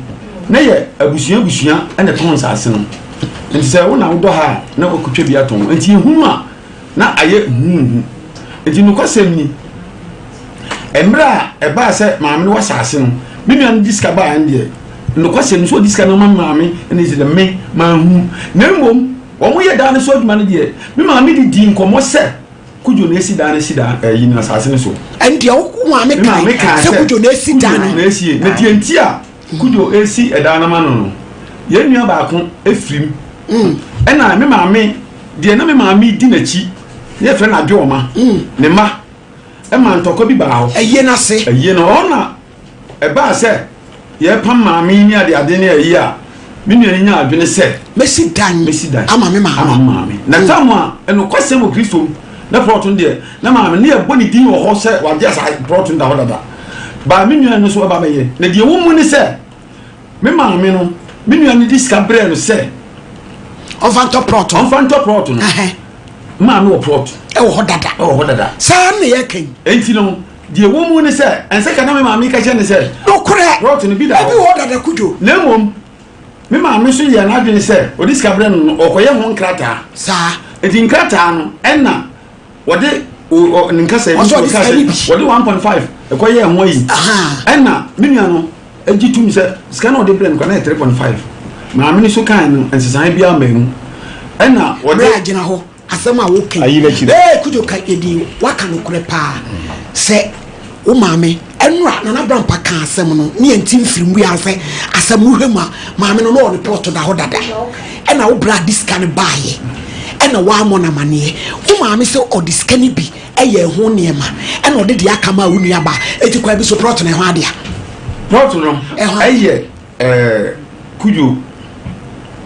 na yɛ abusua abusua na ɛtɔn nsaase no. Nti sɛ wo na wodɔ ha a, na wakɔtwa bi atɔn. Nti ehunu a, na ayɛ huhuuhu. Enti nokwasɛm ni, mmerɛ a ɛbaa sɛ maame no wɔ asase no, me nua no de sika baa no deɛ, nokwasɛm ni, sɛ ɔde sika no ma maame ne sɛ deɛ me manhu. Na mmom, wɔyɛ dan no so adwuma no deɛ, me maame de dii nkɔmmɔ sɛ Kudjo na esi dan no si dan ɛyi no asase no so. Ɛno deɛ wo maame kae sɛ Kudjo na esi dan no. Kudjo na esie. Na deɛ nti a Kudjo esi ɛdan no ma no no, yɛn nua baako efirim. Ɛna me maame Deɛ na me maame di n'akyi, na yɛfrɛ no Adwoɔma, ne mma, ɛma ntɔkwa bi baa hɔ. Ayie no ase. Ayie no, hɔ na ɛbaa sɛ yɛrepam maame yi ne adeade ne ayi a, me nua no nyaa adwene sɛ. Mɛsi dan. Mɛsi dan. Ama me maame. Ama me maame. Na tam a, nokwasɛm wɔ Kristo mu, na prɔto no deɛ, na maame no yɛbɔ ne din wɔ hɔ sɛ wagye asa prɔto no da hɔ dada. Baa me nua no nso ɛba bɛyɛ. Na deɛ ɛwɔ mu ne sɛ, Me maame no, me nua no de sika brɛɛ no sɛ. Ɔmfa ntɔ prɔt. Ɔmfa ntɔ prɔt no. Me maame wɔ prɔt. Ɛwɔ hɔ dada. Ɛwɔ hɔ dada. Saa na yɛka yi. Enti no, deɛ ɛwɔ mu ne sɛ, ɛnsɛ ka na me maame ka kyerɛ ne sɛ. Nokorɛ. Prɔt no bi da hɔ. Ebi wɔ hɔ dada Kudwo. Na mmom, me maame nso yɛɛ n'adwene sɛ ɔde sika brɛ no no, ɔkɔyɛ ho nkrataa. Saa. Enti nkrataa no, ɛna. Wɔde ne nkasa yi sɛ wɔde 1.5 ɛkɔyɛɛ ho ayi. Ɛna me nua no gye tom sɛ sika na ɔde brɛ no kora na yɛ 3.5. Maame no so kan no nsesaeɛ biara mmaa mu. Ɛna wɔde. Berɛ gyina hɔ asɛm a woka yi. Ee Kudjo ka yɛdi waka nokorɛ paa sɛ wo maame ɛnora Nana Brampa ka asɛm no ne yɛn ti mfiri mu yɛ sɛ asɛm no hwɛ mu a maame no na ɔne plɔt da hɔ dada ɛna wo bra de sika no baayɛ ɛna woamɔ no amaneɛ wo maame sɛ ɔde sika no bi ɛyɛ ɛho nneɛma ɛna ɔde deɛ aka maa wo nua baa eti kwan bi so plɔt no ɛho adea plɔt no ɛyɛ ɛɛ Kudjo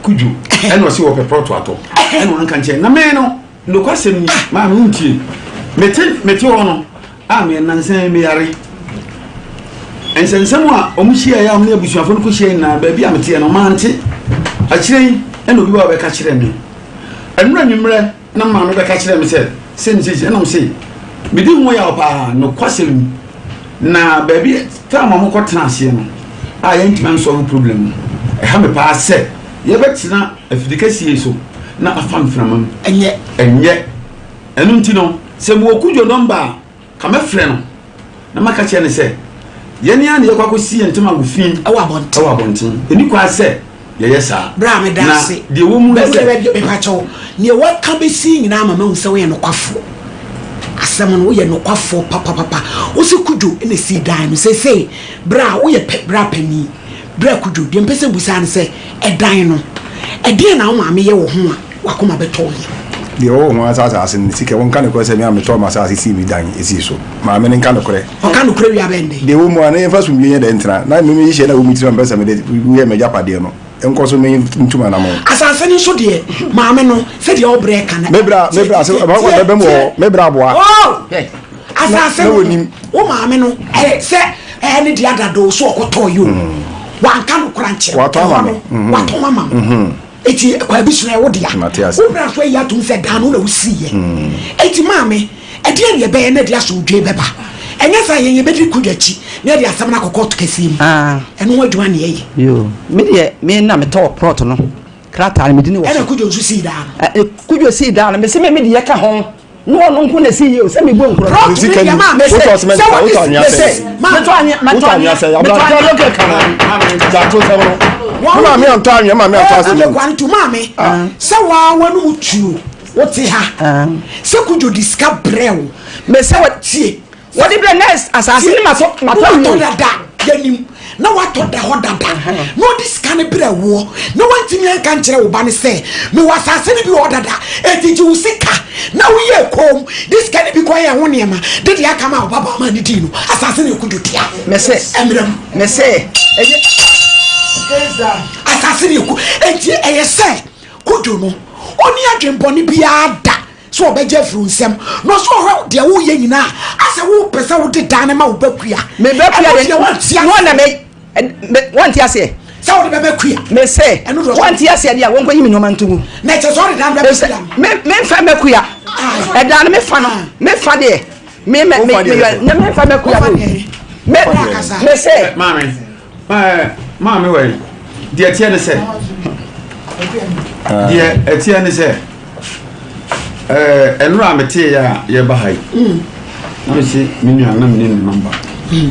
Kudjo ɛna ɔsi wɔpɛ plɔt atɔ ɛna wanka nkyɛn na mɛ no Nokwasɛm ni, maame wontie. Mete mete hɔ no a me nnansa yi meyare. Nsɛnsɛm a wɔn hyiaeɛ a wɔn ne abusuafoɔ no kɔhyiaeɛ nyinaa baabi a meteɛ no mante. Akyire yi ɛna obi ba bɛka kyerɛɛ me. Ɛnora anwummerɛ na maame bɛka kyerɛɛ me sɛ sei ne sei ɛna mese medi ho yaw paa nokwasɛm ni. Na baabi time a wɔkɔtena aseɛ no a yɛntumi ansɔlve problem no ɛha me paa sɛ yɛbɛtena afidi kɛseɛ yi so na afa mframa mu. Ɛnyɛ. Ɛnyɛ. Ɛno nti no, sɛ mewɔ Kudwo nɔmba a, ka mɛfrɛ no na maka kyerɛ no sɛ, yɛn ara na yɛkɔ akɔsi yɛn ntamago fi Ɛwɔ abɔnten. ɛwɔ abɔnten. Ɛnni kwan sɛ yɛyɛ saa. Bra meda Na ase. deɛ ɛwɔ mu ne sɛ. Bɛ mepa kyɛw, neɛ waka bɛsi nyinaa ama mahu sɛ woyɛ nokwafoɔ. Asɛm no, woyɛ nokwafoɔ papapapa. Wose Kudwo na esii dan no. Seesei, bra woyɛ pɛ bra panin. Bra Kudwo, deɛ mepɛ sɛ mbusa ne sɛ, ɛdan no, ɛdeɛn na wo maame yɛ wɔ ho a w'akoma bɛtɔ wo yam? Deɛ ɔwɔ ho ara sɛ asase no, ne sika, wɔnka nokorɛ sɛ me a metɔɔ m'asase sii me dan sii so. Maame no nka nokorɛ. Ɔka nokorɛ wie a bɛn dɛn? Deɛ ɛwɔ mu ara na yɛmfa asomdwoeɛ nyɛ dɛn ntena, na me nhyehyɛeɛ no a ɛwɔ me tirim a mepɛ sɛ mede yɛ m'agyapadeɛ no nkɔ so mentu m'anammɔn. Asase no nso deɛ, maame no, sɛdeɛ ɔbrɛ ka no. Me bra, me bra, sɛ bɛbɛ mu wɔ hɔ, me bra aboa. Oh! Asase no, wo maame no, sɛ Ɛɛ ne dea dada o so ɔkɔtɔɔ yi o wanka no kora nkyerɛ Watɔn ama me. ɛhɔ no watɔn ama wo eti kwan bi so na ɛwo dea Mate ase. wo bra so ayi atom sɛ dan no na wosiiɛ eti maame ɛdeɛn na yɛbɛyɛ na ɛde asomdwoe bɛba ɛnyɛ saa yɛn yɛbɛdi Kudwo akyi na yɛde asɛm no akɔ kɔɔto kɛseɛ mu Ah. ɛno ho adwuma na yɛyɛ. Yoo, me deɛ me na metɔɔ plot no, krataa no me dini wɔ so. Ɛna Kudwo nso sii dan no. Ɛ, Kudwo sii dan no, mese me me deɛ ka ho. Na ɔno nko na ɛsi yie o sɛ mebɔ nkuro. Plot no deɛ maa me sɛ sɛ wotɔ anwea sɛ metɔ anwea wotɔ anwea sɛ aberanteɛ no kɛ kana gyato sɛm no wo maame antɔ anwea maame antɔ cement. Kwame tu maame sɛ waa w'anum tuo wote ha sɛ kudwo di sika brɛ wo. Mɛ sɛ wɔ tie. Wɔde brɛ nurse asase ne matɔ matɔ wie. Watɔ dada yɛnim na watɔ da hɔ dada na ɔde sika no brɛ woɔ na wantumi anka nkyerɛ wo ba no sɛ mewɔ asase no bi wɔ hɔ dada enti gye wo sika na woyɛɛ koom de sika no bi kɔyɛɛ ho nneɛma de deɛ aka maa wo ba baa maa no dii no asase no ɛkɔdwo tia Mese ɛmmerɛ mu mese ɛyɛ asase no ɛku enti ɛyɛ sɛ kodwo no ɔni adwenbɔne biara da Sɛ ɔbɛgye afiri wo nsam, na ɔsɛ ɔhwɛ deɛ woyɛ nyinaa a, asɛ wopɛ sɛ wode dan no ma wo ba kua. Me ba kua de, deɛ wɔnte aseɛ. Wɔn na me, me wɔnte aseɛ. Sɛ wode bɛma kua. Me se, wɔnte aseɛ deɛ wɔnkɔ yi me nneɛma nto mu. Na ɛkyɛ sɛ ɔde dan no bɛma kua no. Me me nfa ma kua. Ɛdan no me fa no, me fa deɛ. Me me me me na me nfa ma kua no. Me me se. Maame. Maame wɔ yi, deɛ ɛteɛ ne sɛ, deɛ ɛteɛ ne sɛ, ɛnora a metee yɛ a yɛba ha yi, mm. na mese me nua na mene ne nɔmba. Mm.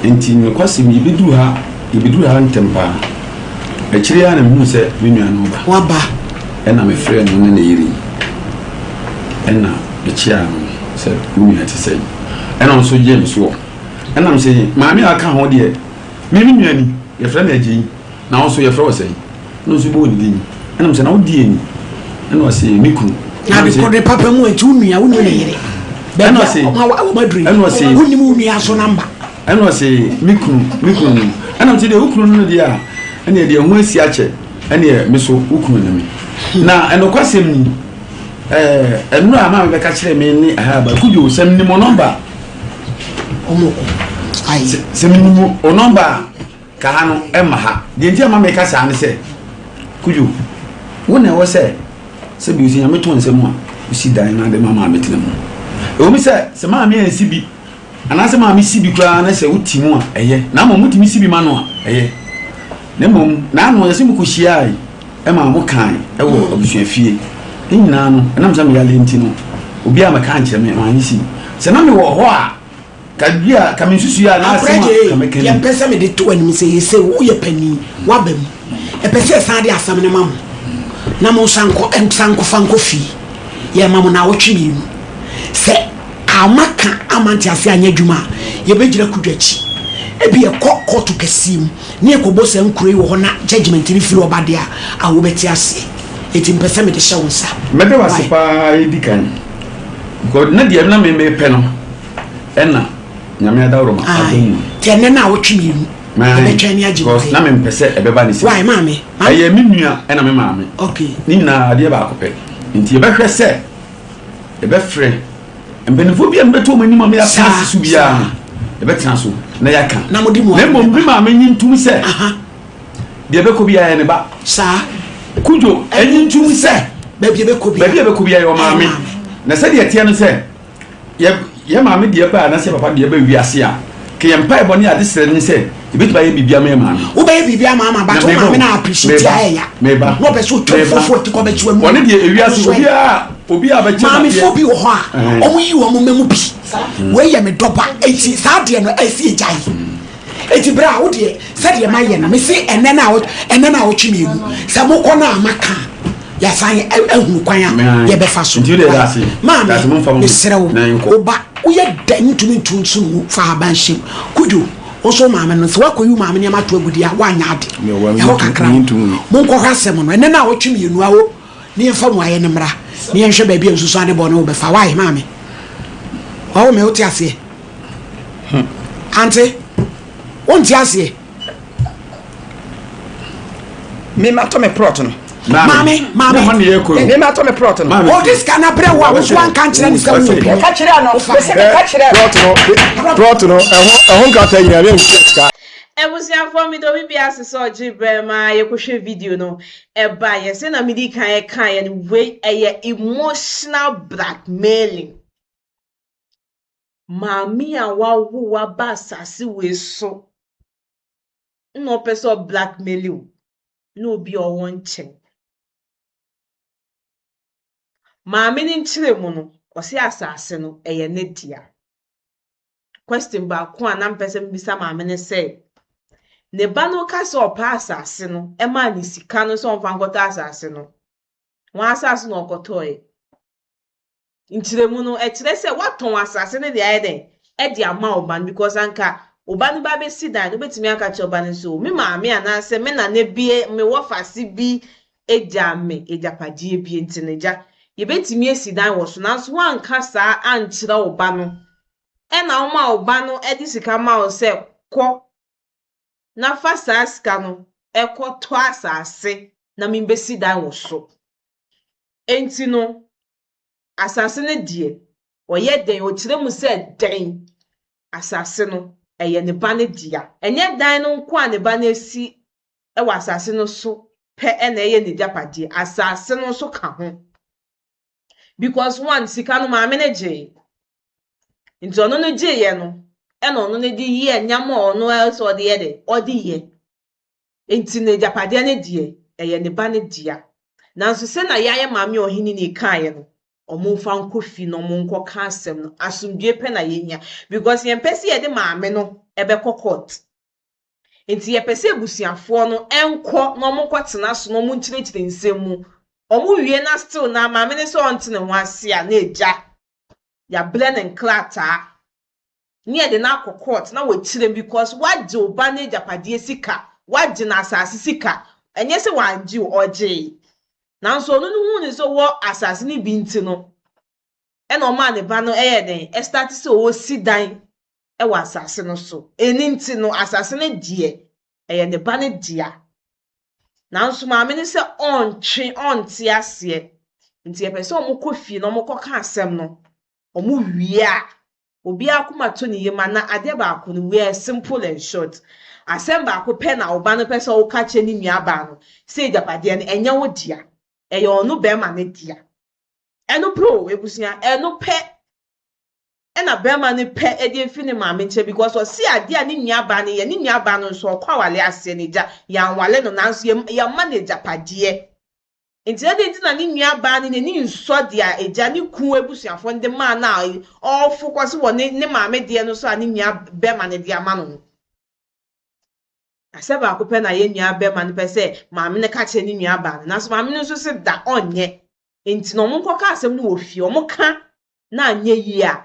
Nti nokwasɛm yɛbɛduru ha, yɛbɛduru ha ntɛm paa. Akyire a na mehu sɛ me nua no ba. Waba. Ɛna mefrɛ no ne ne yere yi. Ɛna mekyea no sɛ wo nua te sɛ. Ɛna nso gyee me soɔ. Ɛna mese, Maame a aka ho deɛ, me me nua ni, yɛfrɛ no Agyei, na wo nso yɛfrɛ wo sɛn? Ɛna ɔnso bɔɔ ne din. Ɛna mese, na wo deɛ ni? Ɛna ɔse, me kunu. Na ade kɔ de papa mu nti wo nua, wo nua ne yere. Ɛna ɔse, ɛna ɔse, wonim wo nua so namba. Ɛna ɔse, me kunu, me kunu no. Ɛna mese, deɛ wo kunu no deɛ a, ɛneɛ deɛ ho asi akyɛ, ɛneɛ me so wo kunu ne me. Na ɛnokwasɛm ni, ɛɛ, ɛnora a maame bɛka kyerɛ me ne ahaba, Kudwo, sɛ menim wo nɔmba a, Sɛ menim wo nɔmba a, ka ha no ɛmma ha. Deɛ nti a ma meka saa ne sɛ, Kudwo, wo na ɛwɔ sɛ sɛ bi sɛ Nyame to nsa mu a, wosi dan na ade ma maame tena mu. Ɛwɔ mu sɛ sɛ maame ansi bi anaasɛ maame si bi koraa na sɛ wote mu a ɛyɛ, na mmom wotumi si bi ma no a ɛyɛ. Na mmom n'ano yɛsɛ mokɔhyiae ɛma mo kae ɛwɔ abusuafie. Ne nyinaa no, ɛnam sɛ meyare nti no, obiara ammɛka ankyerɛ me, mannye si. Sɛ na mewɔ hɔ a, ka bi a, ka me nsusuiɛ anaa asɛm a ka mɛka ni. Deɛ mpɛ sɛ mede to w'anim sɛ yɛsei, woyɛ panin, woaba mu. Ɛpɛ sɛ yɛsan de asɛm no ma mo na monsan nkɔ, nsan nkɔfa nkɔ fie. Yɛrema mo naawɔtwe mmienu. Sɛ amma ka amma nteaseɛ anyɛ adwuma a, yɛbɛgyina Kudwo akyi. Ebia yɛkɔ kɔɔto kɛseɛ mu na yɛkɔbɔ saa nkuro yi wɔ hɔ na judgement no firi hɔ ba deɛ a, wobɛte aseɛ. Enti mepɛ sɛ mede hyɛ wo nsa. Mɛda wo ase paa edi kan because na deɛ na me mepɛ no ɛna Nyame adaworoma aba mu. Nti ɛnɛ naawɔtwe mmienu yɛbɛtwɛn ne agye Because na mempɛ sɛ ɛbɛba ne sei. Why maame? Ɛyɛ me nua ɛna me maame. Okay. Ne nyinaa adeɛ baako pɛ. Nti yɛbɛhwɛ sɛ yɛbɛfrɛ mpanimfoɔ bi a mebɛto wɔn anim a meyɛatena ase so biara no yɛbɛtena so na yɛaka. Na mmom me maame nyi ntom sɛ deɛ ɛbɛkɔ biara yɛ ne ba. Saa. Kudwo ɛnyi ntom sɛ baabi ɛbɛkɔ biara baabi ɛbɛkɔ biara yɛ ɔmaame. Na sɛdeɛ ɛteɛ no sɛ yɛ yɛ maame deɛ ba anaasɛ papa deɛ ba wiase a ka yɛn mpaebɔ ne adesrɛ ne sɛ yɛbɛtumi ayɛ biribi ama yɛ maame. Wobɛyɛ biribi ama ama but wo maame na appreciate a ɛya. Meba. Na ɔpɛ sɛ ɔtwa fufuo ati kɔ bɛkyi w'anum. Ɔne deɛ ewiase obiara obiara bɛkyɛ n'adeɛ. Maamefoɔ bi wɔ hɔ a wɔn yi wɔn mma mu bi. Wei yɛ me dɔba eti saa deɛ no ɛsi egyae. Eti bra wo deɛ sɛdeɛ mayɛ no mese ɛnɛ na ɛnɛ na awɔtwe mmienu sɛ mokɔ no a maka yɛasan ahunu kwan a yɛbɛfa so. Maame mesrɛ wo wo ba woyɛ dɛn ntumi ntu nso mu fa ahaban hyɛ mu Kudwo wo nso wo maame no sɛ woakɔyi wo maame nneɛma ato agu deɛ a woanyɛ ade ɛhɔ kakra no monkɔhwɛ asɛm no ɛnɛ na awɔtwe mmienu awo ne yɛmfa mmuaeɛ no mmra ne yɛnhwɛ baabi a nsusuane bɔne wo bɛfa wae maame wawo me wote aseɛ Hmm. Ante, wonte aseɛ. Me ma tɔ me plot no. Maame, maame. Me ma tɔ me plot no. Ɔde sika na brɛ wo a woso anka nkyerɛ ne sɛ wo bi. Ɛka kyerɛ no. Mese meka kyerɛ no. Plot no, plot no, ɛho ɛho nkrataa nyinaa me ntua sika. Abusuafoɔ meda obi biara ase sɛ ɔgye berɛ ma yɛkɔhwɛ video no ɛbaeɛ. Sɛ na medi kan kaeɛ no wei ɛyɛ emotional blackmailing. Maame a wawo wo aba asase wei so na ɔpɛ sɛ ɔblackmail wo na obi a ɔwɔ nkyɛn. Maame no nkyerɛmu no, Ɔse asase no ɛyɛ ne dea. Question baako a na mpɛ sɛ mebisa maame ne sɛ, ne ba no ka sɛ ɔpɛ asase no, ɛmaa ne sika no sɛ ɔmfa nkɔtɔ asase no, wɔn asase na ɔkɔtɔeɛ? Nkyerɛmu no, ɛkyerɛ sɛ woatɔn asase no de ayɛ dɛn? Ɛde ama wo ba no because anka wo ba no ba bɛsi dan no, wobɛtumi aka akyerɛ wo ba no sɛ, o, me maame anaasɛ me nana bi, me wɔfase bi gyaa me agyapadeɛ bi nti no, agya, yɛbɛtumi asi dan wɔ so. Nanso woanka saa ankyerɛ wo ba no, ɛna woma wo ba no de sika ma wo sɛ kɔ na fa saa sika no kɔtɔ asase na membɛsi dan wɔ so. Enti no, Asase no deɛ, ɔyɛ dɛn, ɔkyerɛ mu sɛ dɛn? Asase no, ɛyɛ ne ba no dea. Ɛnyɛ dan no nko a ne ba no asi wɔ asase no so pɛ na ɛyɛ n'agyapadeɛ, asase no nso ka ho. Because one, sika no maame no gyee. Nti ɔno no gyeeɛ no, ɛna ɔno no de yɛɛ nneɛma a ɔno ara sɛ ɔde yɛ dɛ, ɔde yɛ. Enti n'agyapadeɛ no deɛ, ɛyɛ ne ba no dea. Nanso sɛnea yɛayɛ maame ɔheneni kaeɛ no, wɔmfa nkɔ fie na wɔnkɔka asɛm no. Asomdwoeɛ pɛ na yɛhia because yɛmpɛ sɛ yɛde maame no bɛkɔ court. Enti yɛpɛ sɛ abusuafoɔ no nkɔ na wɔnkɔtena so na wɔnkyerɛkyerɛ nsɛm mu. Wɔwie na still na maame no sɛ ɔnte ne ho ase a, na agya, yɛabrɛ no nkrataa ne yɛde no akɔ court na wakyerɛ mu because wagye wo ba no agyapadeɛ sika, wagye no asase sika, ɛnyɛ sɛ wangye o, ɔgyee. Nanso ɔno no huu no sɛ ɔwɔ asase no bi nti no, ɛna ɔmaa ne ba no ɛyɛ dɛn, ɛstarte sɛ ɔresi dan wɔ asase no so. Ɛno nti no, asase no deɛ, ɛyɛ ne ba no dea. Nanso maame no sɛ ɔntwe, ɔnte aseɛ. Nti yɛpɛ sɛ wɔkɔ fie na wɔkɔka asɛm no, wɔwie a, Obiara akoma tɔ ne yam ana adeɛ baako no we are simple and short asɛm baako pɛ na wo ba no pɛ sɛ woka kyerɛ ne nua baa no sɛ agyapadeɛ no ɛnyɛ wo dea ɛyɛ ɔno bɛrima no dea ɛno pɛ o abusua ɛno pɛ ɛna bɛrima no pɛ ɛde afi ne maame nkyɛn because ɔse adeɛ a ne nua baa no yɛ ne nua baa no nso ɔkɔ awale aseɛ no agya yɛanwale no nanso yɛma no agyapadeɛ Enti adɛn nti na ne nuabaa no n'ani nsɔ deɛ agya ne kunu abusuafoɔ no de maa no a ɔrefokɔse wɔ ne ne maame deɛ no so a ne nua bɛrima no de ama no no? Asɛ baako pɛ na yɛn nua bɛrima no pɛ sɛ maame no ka kyerɛ ne nuabaa no, nanso maame no nso se da ɔnyɛ. Enti na wɔnkɔka asɛm no wɔ fie, wɔka na anyɛ yie a,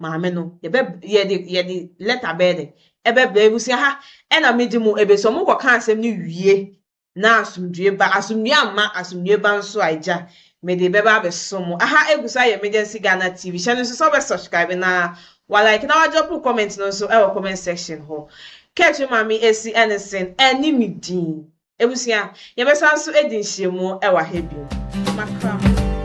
maame no, yɛbɛ yɛde yɛde lɛta bɛyɛ dɛ ɛbɛbrɛ abusua ha ɛna megye mo ɛbɛsi wɔkɔka asɛm no wie na asomdwoe ba, asomdwoe amma, asomdwoe ba nso a, agya, mede bɛba abɛsom mo. Aha egu so ayɛ Emergency Ghana TV. Hyɛ no nso sɛ wobɛ subscribe na wa like na wa drop wo comment no nso ɛwɔ comment section hɔ. Kɛtwe Maame Esi ɛne sen ɛne me din. Abusua, yɛbɛsan nso adi nhyiamu ɛwɔ ha bio. Makra mo.